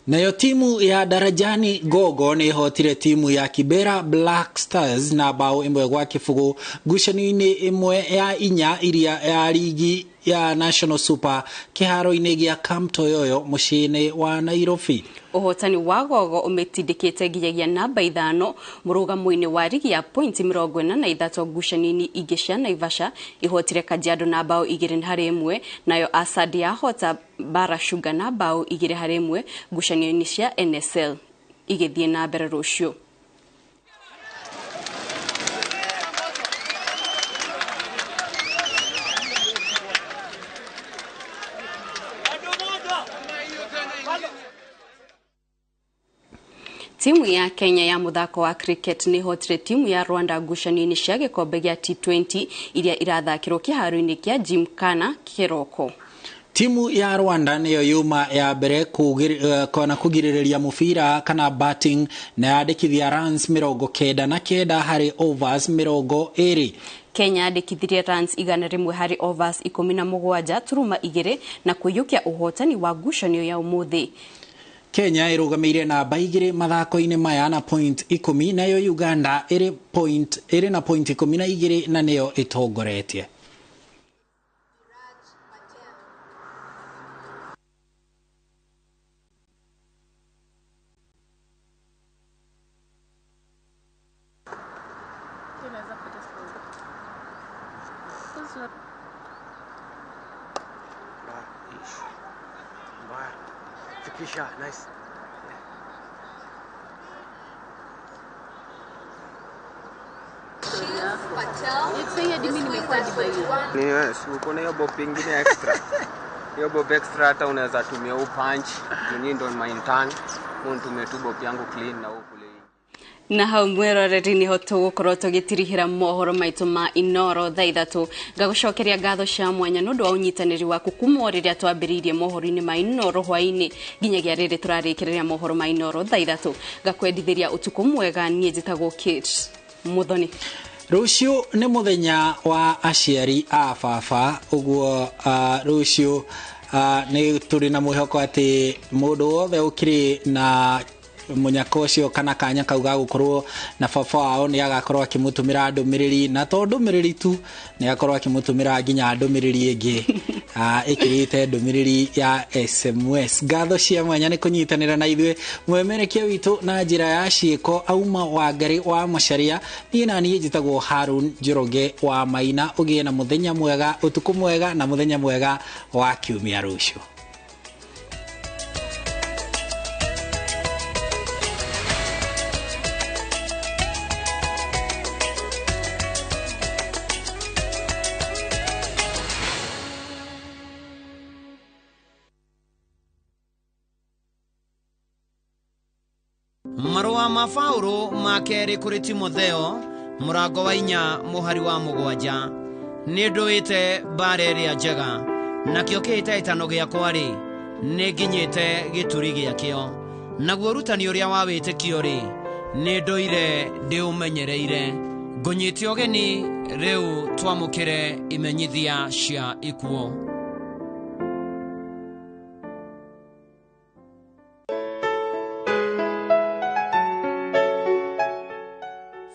Nayo timu ya Darajani Gogo nĩ ĩhotire timu ya Kibera Black Stars na bao 1-0 ngucanio-inĩ 1 ya 4 iria ya rigi ya National Super kĩharo-inĩ gĩa Camp Toyoyo mũciĩ-inĩ wa Nairobi. Ũhotani wa Gogo ũmĩtindĩkĩte nginyagia namba 5 mũrũgamo-inĩ wa rigi ya pointi 43 ngucanio-inĩ ingĩ cia Naivasha ihotire Kajiado na bao 2-1, nayo Asad yahota Bara Sugar na bao 2-1 ngucanio-inĩ cia NSL igĩthiĩ na mbere rũciũ. Timu ya Kenya ya muthako wa cricket nĩ hotire timu ya Rwanda ngucanio-inĩ cia gĩkombe gĩa T20 iria irathakĩrwo kĩharo-inĩ kĩa Gymkhana kĩroko. Timu ya Rwanda nĩyo yuma ya mbere kana kugirĩrĩria mũbira kana batting na yandĩkithia runs 99 harĩ overs 20. Kenya yandĩkithirie runs 100 harĩ overs 17.2 na kũiyũkia ũhotani wa ngucanio ya ũmũthĩ. Kenya ĩrũgamĩire namba 2 mathako-inĩ maya na point 10, nayo Uganda ĩrĩ na point 12 na nĩyo ĩtongoretie. Nice. Uko na hiyo bob ingine extra. Hiyo bob extra hata unaweza tumia huu punch. Juu ndo my intern. Mimi nitumie tu bob yangu clean na huko. Na hau mwĩroreri nĩho tũgũkorwo tũgĩtirihĩra mohoro maitũ ma Inoro thaa 3. Ngagũcokeria ngatho cia mwanya nĩ ũndũ wa ũnyitanĩri waku kuma o rĩrĩa twambĩrĩirie mohoro-inĩ ma Inoro hwaĩ-inĩ nginyagia rĩrĩ tũrarĩkĩrĩria mohoro ma Inoro thaa 3. Ngakwendithĩria ũtukũ mwega. Niĩ njĩtagwo Kate Muthoni. Rũciũ nĩ mũthenya wa aciari a baba, ũguo rũciũ nĩ tũrĩ na mwĩhoko atĩ mũndũ wothe ũkĩrĩ na mũnyaka ũcio kana kanya kau ga gũkorwo na baba wao nĩ agakorwo akĩmũtũmĩra ndũmĩrĩri, na to ndũmĩrĩri tu, nĩ agakorwo akĩmũtũmĩra nginya ndũmĩrĩri ĩngĩ ĩkĩrĩte ndũmĩrĩri ya SMS. Ngatho cia mwanya nĩ kũnyitanĩra na ithuĩ mwemerekia witũ na njĩra ya ciĩko auma Wangari wa Macharia. Niĩ na niĩ njĩtagwo Harun Njoroge wa Maina. Ũgĩe na mũthenya mwega, ũtukũ mwega na mũthenya mwega wa kiumia rũciũ. Marũa ma Paũlũ ma kerĩ kũrĩ Timotheo mũrango wa 4 mũhari wa 7. Nĩ ndũĩte mbara ĩrĩa njega, nakĩo kĩhĩtahĩtano gĩakwa-rĩ, nĩ nginyĩte gĩturi gĩakĩo, naguo ũrutani ũrĩa wa wĩtĩkio-rĩ, nĩ ndũire ndĩũmenyereire. Ngũnyite ũgeni rĩu twamũkĩre imenyithia cia ikuũ.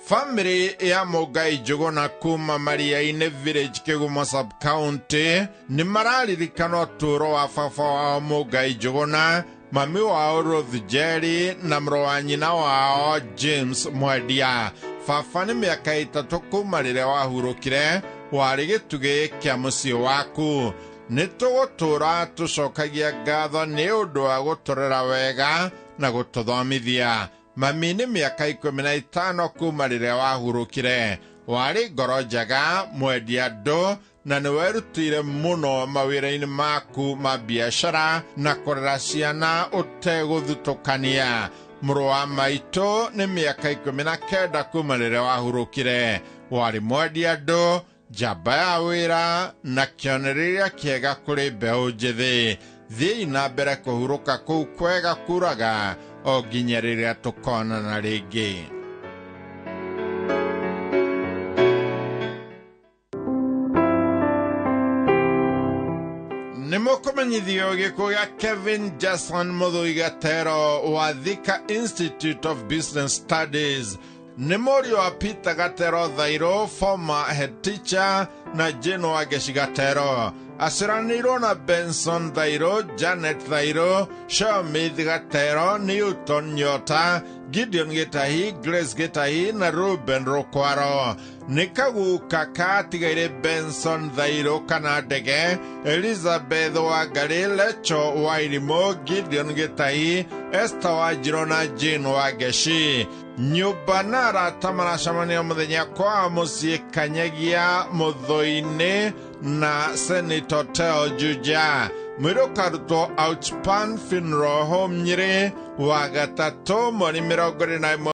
Family ya Mũngai Njũgũna kuma Maria-inĩ Village Kĩgumo sub-county nĩ mararirikana ũtũũro wa baba wao Mũngai Njũgũna, mami wao Ruth Njeri na mũrũ wa nyina wao James Mwendia. Baba nĩ mĩaka 3 kuma rĩrĩa wahurũkire, warĩ gĩtugĩ kĩa mũciĩ waku. Nĩ tũgũtũũra tũcokagia ngatho nĩ ũndũ wa gũtũrera wega na gũtũthomithia. Mami nĩ mĩaka 15 kuma rĩrĩa wahurũkire, warĩ ngoro njega, mwendia andũ na nĩ werutĩire mũno mawĩra-inĩ maku ma biacara na kũrera ciana ũtegũthutũkania. Mũrũ wa maitũ nĩ mĩaka 19 kuma rĩrĩa wahurũkire, warĩ mwendia andũ, njamba ya wĩra na kĩonereria kĩega kũrĩ mbeũ njĩthĩ. Thiĩi na mbere kũhurũka kũu kwega kuraga o nginya rĩrĩa tũkonana rĩngĩ. Nĩ mũkũmenyithio gĩkuũ gĩa Kevin Jason Mũthũi Gatero wa Thika Institute of Business Studies. Nĩ mũriũ wa Peter Gatero Thairũ, former head teacher, na Jane Wangeci Gatero. Aciaranĩirwo na Benson Thairũ, Janet Thairũ, Shamith Gatero, Newton Nyota, Gideon Gĩtahi, Grace Gĩtahi na Ruben Rũkwaro. Nĩ kaguka katigaire Benson Thairũ kana Ndege, Elizabeth Wangari, Lecho Wairimũ, Gideon Gĩtahi, Esther Wanjirũ na Jane Wangeci. Nyũmba na arata maracemania mũthenya kwa mũciĩ Kanyagia Mũthũi-inĩ na Senate Hotel Juja. Mwĩrĩ ũkarutwo Outspan Funeral Home Nyĩrĩ wa gatatũ mweri 21.